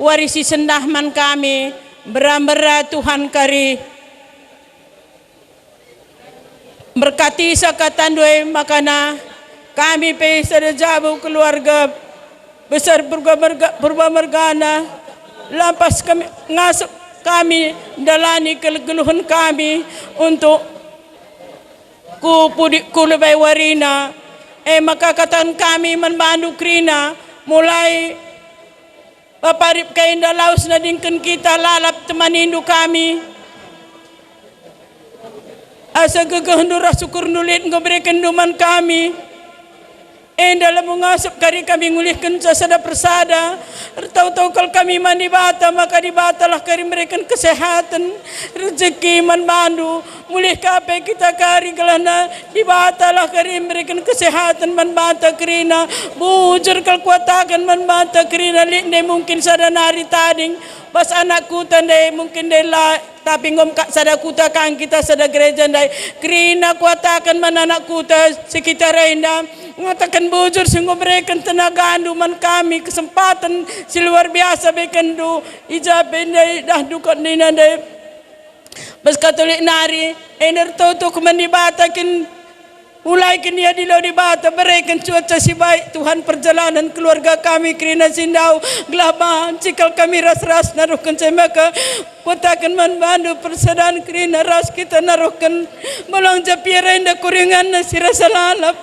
wari si sendah man kami, mbera-mbera Tuhan kari. Berkatisa katandu e makana kami pe sada jabu keluarga besar Purba merga-, Purba mergana, lampas kami, ngasep kami ndalani kegeluhen kami untuk ku pudi ku lebe warina. E maka kataken kami man bandu kerina, mulai Bapa Ripka enda lawes nadingken kita lalap temanindu kami. Asa gegehndu ras sukurndu lit enggo berekenndu man kami. Enda labo ngasep kari kami ngulihkenca sada persada. Ertau-tau kal kami man Dibata, maka Dibatalah kari mereken kesehaten, rejeki man bandu. Mulih ka pe kita kari gelahna Dibatalah kari mereken kesehaten man banta kerina. Bujur kal kuataken man banta kerina, lit ndai mungkin sada nari tading bas anak kuta ndai, mungkin ndai la, tapi enggo me kap sada kuta kang kita, sada gereja ndai. Kerina kuataken man anak kuta sekitar enda, ngataken bujur si enggo mereken tenagandu man kami, kesempaten si luar biasa bekenndu i ja pe ndai, dah dukot nina ndai. Bas Katolik nari, enda ertoto ku man Dibata kin, mulai kin ia dilo Dibata, bereken cuaca si baik, Tuhan, perjalanan keluarga kami kerina si ndauh, gelah banci kal kami ras-ras naruhken, e maka kuataken man bandu persadan kerina ras kita naruhken Balang Japier enda ku ringanna si rasa lalap.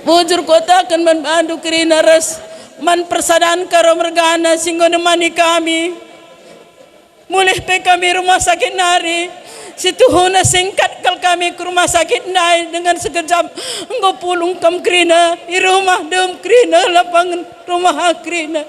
Bujur kuataken man bandu kerina ras man persadan Karo mergana si enggo nemani kami. Mulih pe kami rumah sakit nari, Situhuna singkat kal kami ku rumah sakit ndai dengan sekejap. Enggo pulung kam kerina, i rumah dem kerina, lapangen rumah kerina.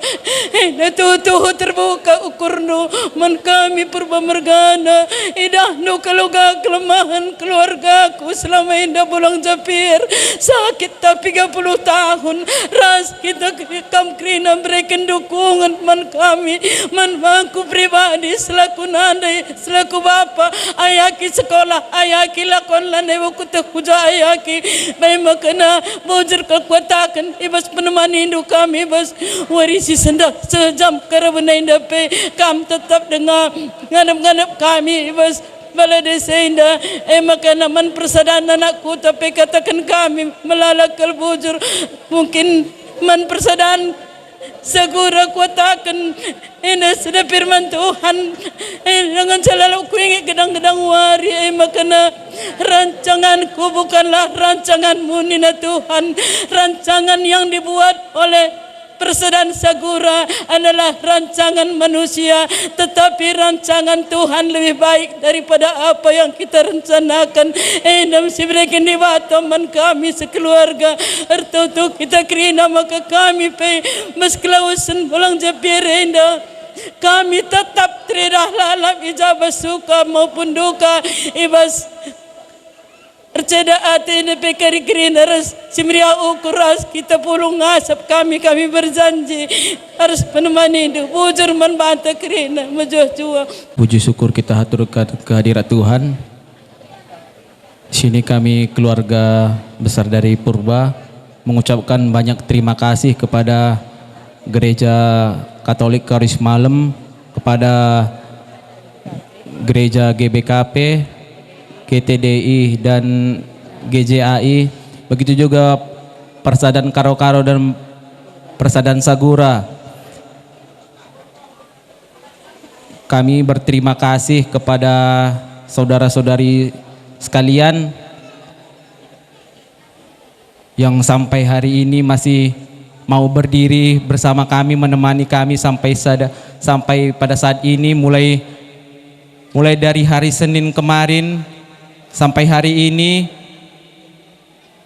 Enda tuhu-tuhu terbuka ukurndu man kami Purba mergana. Idahndu keluga kelemahen keluargaku selama enda Pulang Japir. Sakit tapi tiga puluh tahun ras kita ke-, kam kerina mereken dukungen man kami, man bangku pribadi selaku nande, selaku bapa, ayaki sekolah, ayaki lakon lande buku teh kuja ayaki. Bai makana bujur kekuataken ibas penemanindu kami bas warisi sendah sejam kerabena indah pe kam tetap denga ngadep-ngadep kami ibas bala desa indah. E makana man persadan anakku tapi kataken kami melala kal bujur. Mungkin man persadan Sagura kuataken enda sada firman Tuhan. Eh, dengan selalu kuinget gedang-gedang wari, eh, makana rancanganku bukanlah rancanganmu nina Tuhan. Rancangan yang dibuat oleh persadan Sagura adalah rancangan manusia, tetapi rancangan Tuhan lebih baik daripada apa yang kita rencanakan. Enda si ibereken Dibata man kami sekeluarga. Ertoto kita kerina maka kami pe bas kelawesen Pulang Japir enda. Kami tetap teridah lalap i ja bas suka maupun duka, i bas erceda ate enda pe kari kerina ras si meriah ukur ras kita pulung ngasap kami, kami berjanji ras penemanindu bujur man banta kerina mejuah-juah. Puji syukur kita haturkan kehadirat Tuhan. Sini kami keluarga besar dari Purba mengucapkan banyak terima kasih kepada Gereja Katolik Karis Malem, kepada Gereja G B K P, G T D I, dan G J A I, begitu juga Persadan Karo-Karo dan Persadan Sagura. Kami berterima kasih kepada saudara-saudari sekalian yang sampai hari ini masih mau berdiri bersama kami, menemani kami sampai sada-, sampai pada saat ini, mulai, mulai dari hari Senin kemarin sampai hari ini.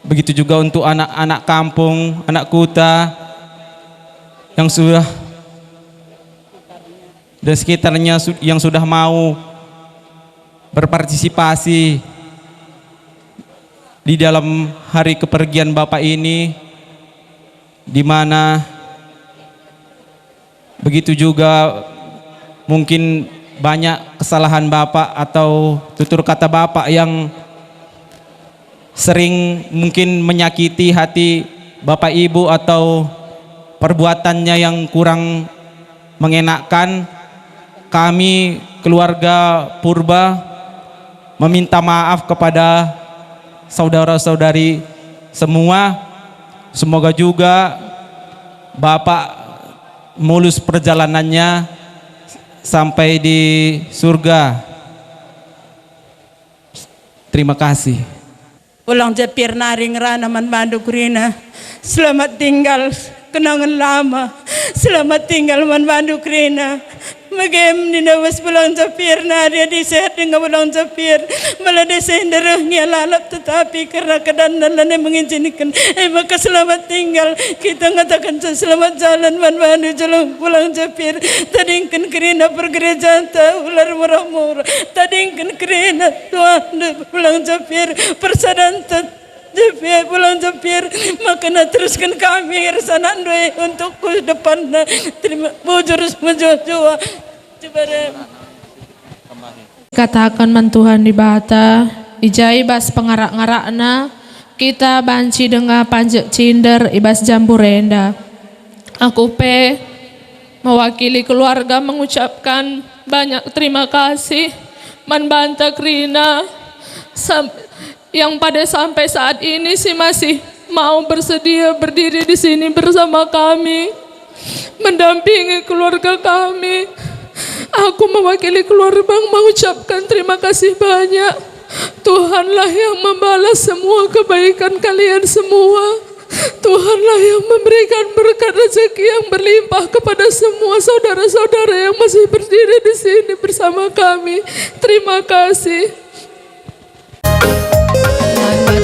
Begitu juga untuk anak-anak kampung, anak kuta yang sudah, dan sekitarnya su-, yang sudah mau berpartisipasi di dalam hari kepergian Bapak ini, di mana begitu juga mungkin banyak kesalahan Bapak atau tutur kata Bapak yang sering mungkin menyakiti hati Bapak Ibu atau perbuatannya yang kurang mengenakkan. Kami keluarga Purba meminta maaf kepada saudara-saudari semua. Semoga juga Bapak mulus perjalanannya sampai di surga. Terima kasih. Pulang Japir nari ngerana man bandu kerina. Selamat tinggal kenangan lama. Selamat tinggal man bandu kerina. Megem nina bas Pulang Japir nari adi sehat denga Pulang Japir. Bala desa enda reh ngia lalap tetapi kerna keadaan lana mengizinkan. E maka selamat tinggal. Kita ngataken selamat jalan man bandu jalan Pulang Japir. Tadingken kerina pergerejanta ular murah-murah. Tadingken kerina Tuhan Pulang Japir. Persadanta Japir, Pulang Japir. Maka terusken kami ersanakndu e untuk ku depanna. Terima, bujur mejuah-juah. Jebare. Kataken man Tuhan Dibata, i ja i bas pengarak-ngarakna, kita banci denga panjek cinder i bas jambur enda. Aku pe mewakili keluarga mengucapkan banyak terima kasih man banta kerina sam-, yang pada sampai saat ini si masih mau bersedia berdiri di sini bersama kami, mendampingi keluarga kami. Aku mewakili keluarga mengucapkan terima kasih banyak. Tuhanlah yang membalas semua kebaikan kalian semua. Tuhanlah yang memberikan berkat rezeki yang berlimpah kepada semua saudara-saudara yang masih berdiri di sini bersama kami. Terima kasih.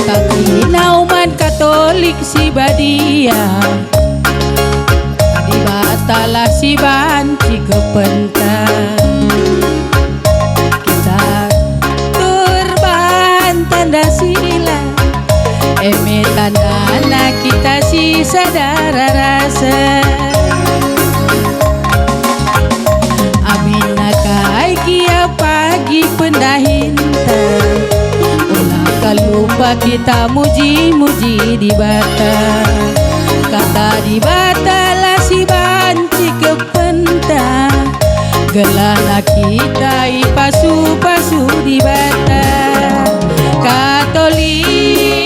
Tapi nauman Katolik si badia, Dibatalah si banci kepenta. Kita turban tanda sila, e me tandana kita si sada rasa. Abina kai gia pagi pendahinta, ola ka lupa kita muji-muji Dibata. Kata Dibata la si banci kepenta, gelahna kita ipasu-pasu Dibata. Katolik,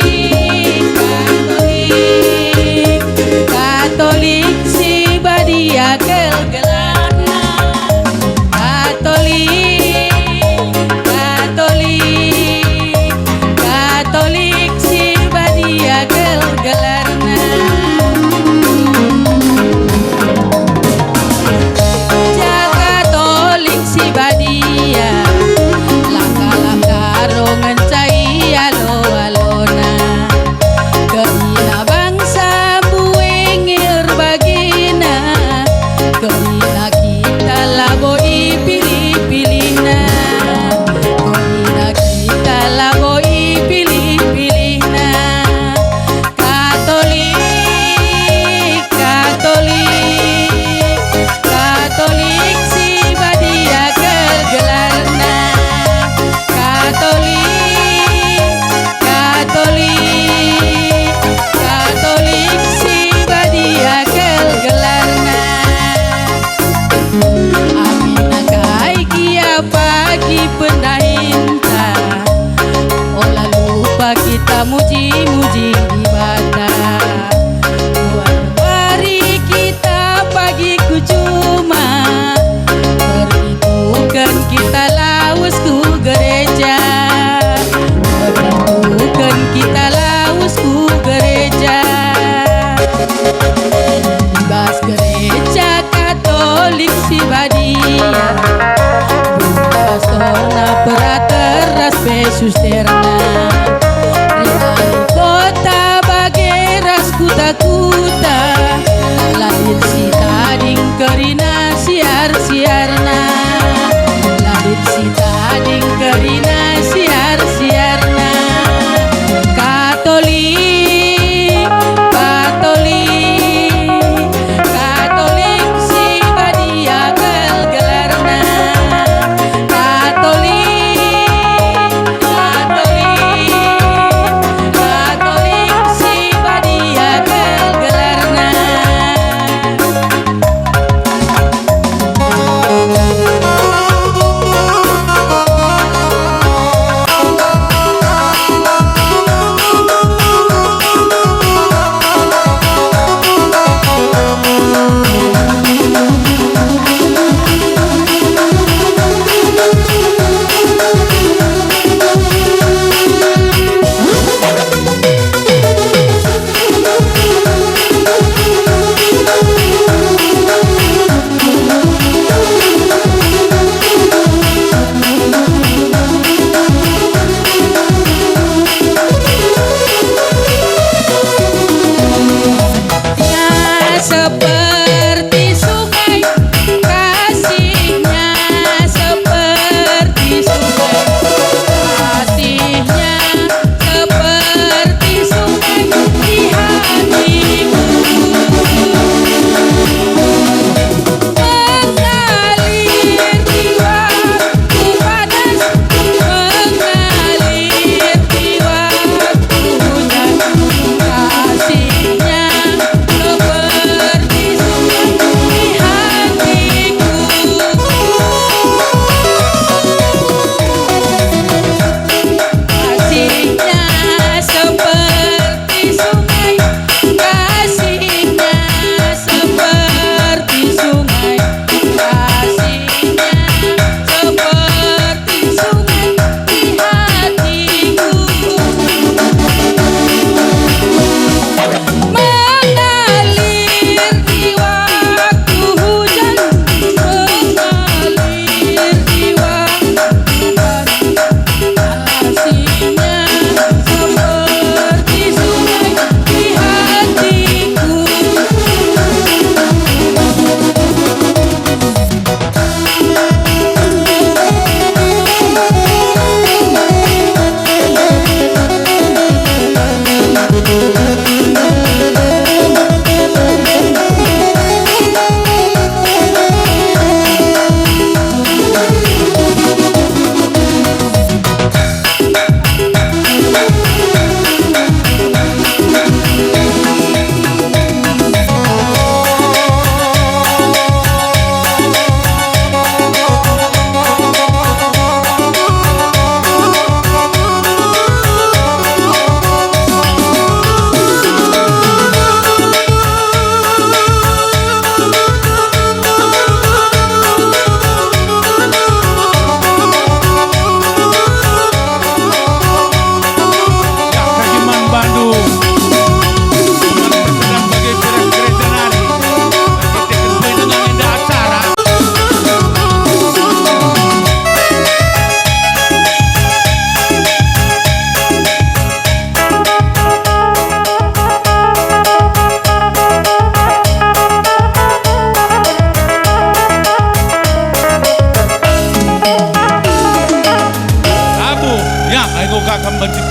Katolik, Katolik si badia kal gelarna. Katolik, Katolik, Katolik si badia kal gelarna. Ja Katolik si badia, langka-langka ro ngenca ialo-alona. Kerina bangsa mbue nge erbagina, kerina kita labo ipilih-pilihna, kerina kita labo ipilih-pilihna. Katolik, Katolik, Katolik si badia kal gelarna. Katolik, Katolik, Katolik si badia kal gelarna. Aminna kai gia pagi pendahinta, ola lupa kita muji-muji Dibata. Wari kita pagi ku juma, perituken kita lawes ku gereja, perituken kita lawes ku gereja. I bas gereja Katolik si badia, pastorna, perater ras pe susterna. Ringan kota bage ras kuta-kuta, la lit si tading kerina siar-siarna, la lit si tading kerina siar-siarna. Katolik, Katolik, Katolik si badia kal gelarna. Katolik, Katolik, Katolik si badia kal gelarna.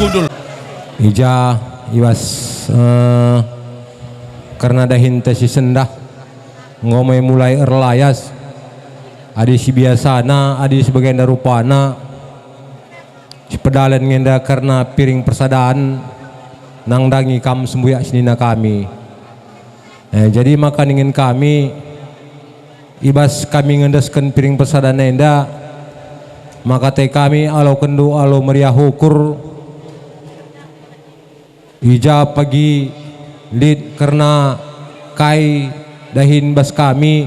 I ja i bas, eh, kerna dahinta si sendah, enggo me mulai erlayas, adi si biasana, adi si bagenda rupana, si pedalen nge enda kerna piring persadan, nandangi kam sembuyak senina kami. Eh, jadi maka ningen kami, i bas kami ngendesken piring persadan enda, maka ate kami alokenndu alu meriah ukur, i ja pagi lit kerna kai dahin bas kami,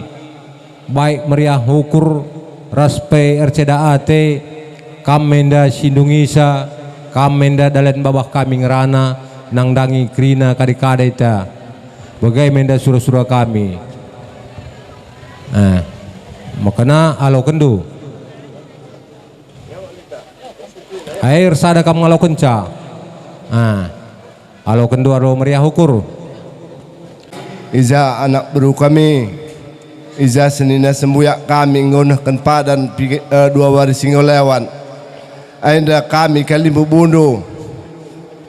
baik meriah ukur ras pe erceda ate, kam me enda si ndungisa, kam me enda dalen babah kami ngerana, nandangi kerina kade-kadeta. Bage me enda sura-sura kami. Eh, maka na alokenndu. Ai ersada kam ngalokenca. Ah, alokenndu alu meriah ukur. I ja anak beru kami, i ja senina sembuyak kami enggo nehken padan pige-, eh, dua wari si enggo lewat. Enda kami kalimbubundu.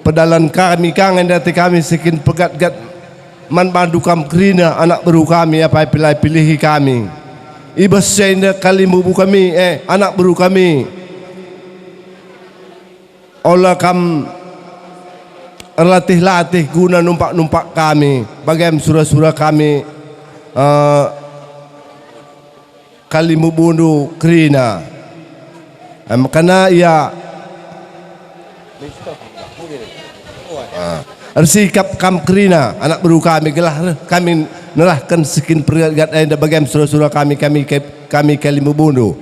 Pedalan kami ka nge enda ate kami si kin pegatgat man bandu kam kerina anak beru kami apai pe la ipilihi kami. I bas si enda kalimbubu kami, eh, anak beru kami. Ola kam erlatih-latih guna numpak-numpak kami, bagem sura-sura kami, eh, kalimbubundu kerina. Em, kena ia, ah, ersikap kam kerina, anak beru kami, gelah reh kami nerahken si kin pegatgat enda bagem sura-sura kami, kami ke-, kami kalimbubundu.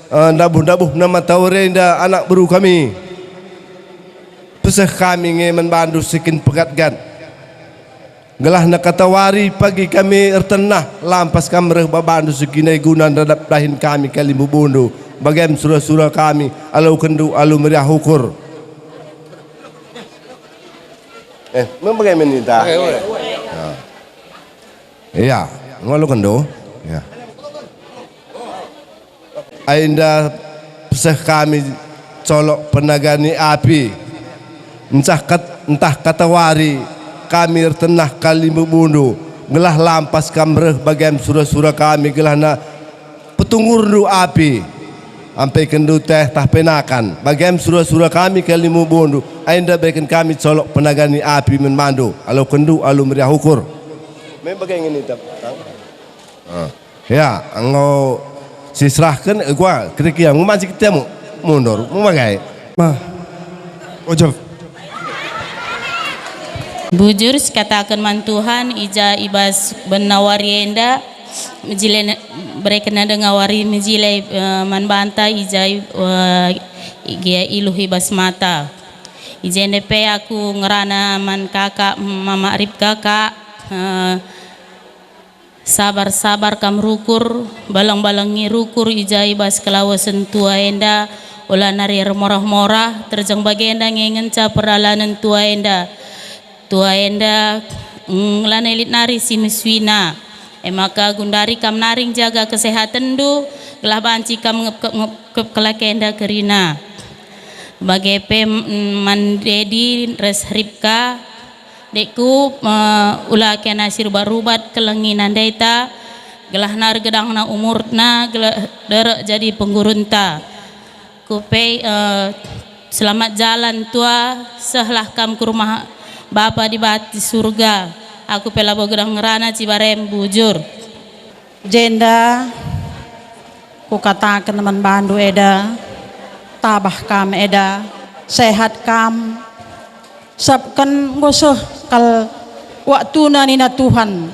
Eh, ndabuh-ndabuhna matawari enda anak beru kami. Peseh kami nge man bandu si kin pegatgat. Gelahna katawari pagi kami ertenah, lampas kam reh babandu si kin e guna ndadap dahin kami kalimbubundu, bagem sura-sura kami, alokenndu alu meriah ukur. Eh, me bage me ninta? Bage, bage. Ya. Iya, ngalokenndu. Ya. Ai enda peseh kami colok penagani api. Ncah kat-, ntah katawari kami ertenah kalimbubundu, gelah lampas kam reh bagem sura-sura kami, gelahna petungurndu api, ampekenndu teh tah penakan, bagem sura-sura kami kalimbubundu, ai enda beken kami colok penagani api man bandu, alokenndu alu meriah ukur. Me bage nge ninta, Tang? Ah. Ya, enggo siserahken, eh, gua, kira-kira, enggo mancik kita mu-, mundur, mu magai. Bah. Ojok. Bujur sikataken man Tuhan, i ja i bas bena wari enda, mejile ne-, bereken denga wari mejile, eh, man banta, i ja, eh, i gia iluh i bas mata. I jenda pe aku ngerana man kakak, Mama Ripka, Kak, eh, Sabar-sabar kam rukur, baleng-balengi rukur i ja i bas kelawesen tua enda, ola nari ermorah-morah, terjeng bagenda nge ngenca perdalanen tua enda. Tua enda, mm, lanai lit nari si mesuina. E maka gundari kam nari njaga kesehatenndu, gelah banci kam ngepkep-ngepkep kelak enda kerina. Bage pe, mm, man Dedi ras Ripka, Dekku, eh, ula kena si rubat-rubat kelengi nandaita, gelah ergedangna umurna, gelah derek jadi penggurunta. Kupe, eh, selamat jalan tua, sehlah kam ku rumah Bapa Dibata di surga. Aku pe labo gedang ngerana Cibarem bujur. Jenda kukataken man bandu eda, tabah kam eda, sehat kam, sabap enggo seh kal waktuna nina Tuhan,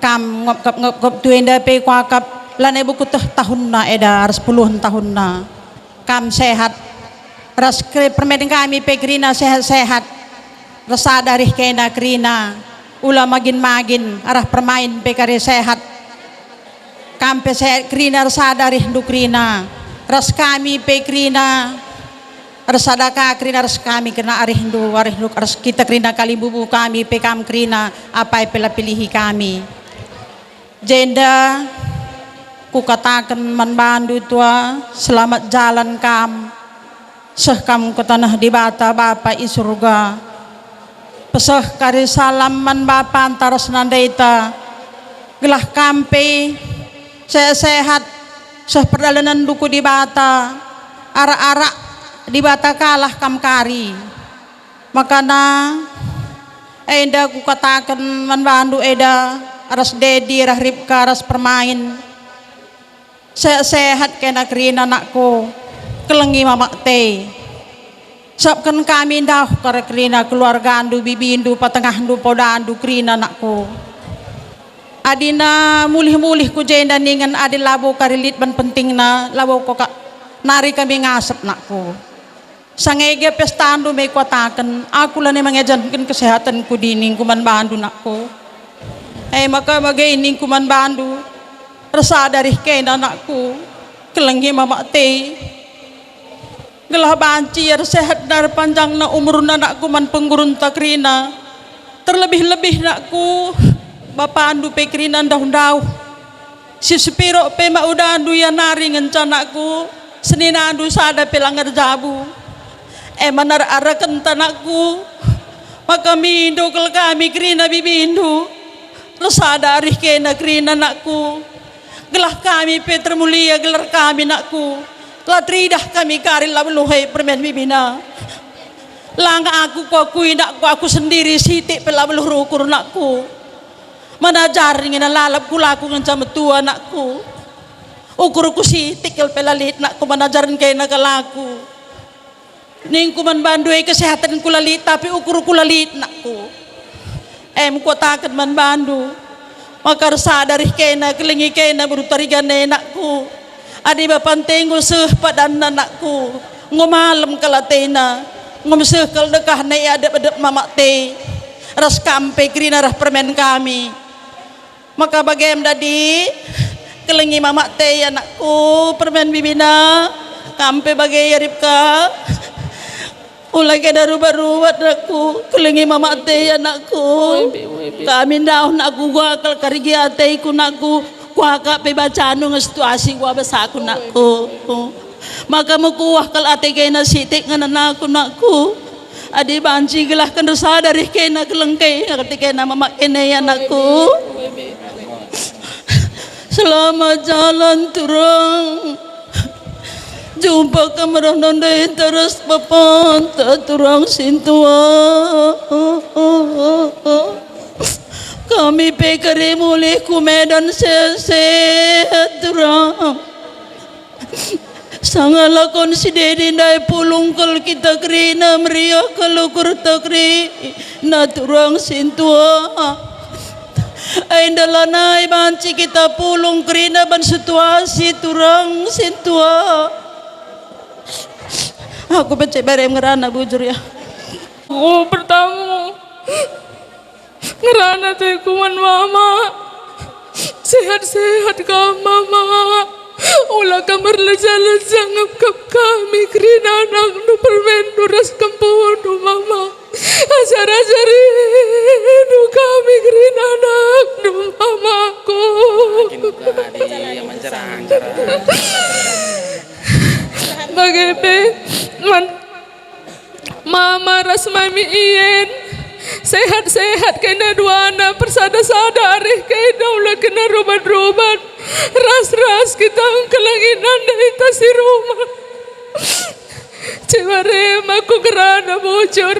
kam ngepkep-ngepkep tua enda pe kuakap, lanai buku teh tahunna eda ras puluhen tahunna. Kam sehat, ras ke permain kami pe kerina sehat-sehat, ersada reh kena kerina, ula magin-magin arah permain pe kari sehat. Kam pe sehat kerina ersada rehndu kerina, ras kami pe kerina, ersada ka kerina ras kami kerina arehndu, arehndu ras kita kerina kalimbubu kami pe kam kerina, apai pe la pilihi kami. Jenda kukataken man bandu tua, selamat jalan kam. Seh kam ku taneh Dibata, Bapa i Surga. Peseh kari salam man bapanta ras nandeta, gelah kam pe sehat-sehat, seh perdalanenndu ku Dibata, arak-arak Dibata kalah kam kari. Makana enda kukataken man bandu eda ras Dedi, arah Ribka, ras Permain. Sehat-sehat kena kerina, anakku, kelengi mamak te. Sabken kami ndauh kari kerina keluargandu, bibindu, patengahndu, podandu kerina, anakku. Adina mulih-mulih ku jenda ningen adi labo kari lit ban pentingna, labo ko ka-, nari kami ngasep, anakku. Sangege pestandu me kuataken, aku lanai mengejanken kesehatenku di ningku man bandu, nakku. E maka bage ningku man bandu, ersada rih kena, nakku, kelengi mamak te. Gelah banci ersehatna erpanjangna umurna, nakku, man penggurunta kerina. Terlebih-lebih, nakku, bapandu pe kerina ndauh-ndauh. Si sepiro pe maudandu ia nari ngenca, nakku, seninandu sada pe langa erjabu. E man arak-arakenta, nakku, maka mindo kal kami kerina bibindu. Ersada arih kena kerina, nakku. Gelah kami pe termulia gelar kami, nakku. La teridah kami kari la beluh e permen bibina. Langa aku kuakui, nakku, aku sendiri sitik pe la beluh rukur, nakku. Manajar nina lalap kulaku ngenca metua, nakku. Ukurku sitik kal pe la lit, nakku, manajar kena kal aku. Ningku man bandu e, kesehatenku la lit, tapi ukurku la lit, nakku. Em kuataken man bandu, maka ersada rih kena, kelengi kena beru Tarigan e, nakku. Adi bapanta enggo seh padanna, nakku, enggo malem kal atena, enggo meseh kal dekahna i adep-adep mamak te, ras kam pe kerina reh permen kami. Maka bagem dadi, kelengi mamak te, anakku, permen bibina, kam pe bage, ya Ribka. Ula kena rubat-rubat, anakku, kelengi mamak te, anakku. Kami ndauh, nakku, kuakap kal kari gia ateku, nakku, kuakap pe bacandu nge situasi kuabas aku, nakku. Maka mekuah kal ate kena sitik ngenen aku, nakku. Adi banci gelahken ersada rih kena kelengke ate kena mamak kena, ya, anakku. Selamat jalan, turang. Jumpa kam reh nande terus bapanta, turang sintua. Kami pe kari mulih ku Medan sehat, turang. Sanga lakon si Dedi ndai pulung kal kita kerina, meriah kal ukurta kerina, turang sintua. Enda lanai banci kita pulung kerina ban situasi, turang sintua. Aku becek barem ngerana bujur, ya. Oh, pertama. Ngerana ateku man mama. Sehat-sehat kam, mama. Ula kam erleja-leja ngepkep kami kerina anakndu, permenndu ras kempundu, mama. Ajar-ajarindu kami kerina anakndu, mamaku. Bage pe man Mama ras mami Ien, sehat-sehat kena duana, persada-sada arih kena, ula kena rubat-rubat. Ras-ras kita engkelengi nande ita si rumah. Cebare aku ngerana bujur.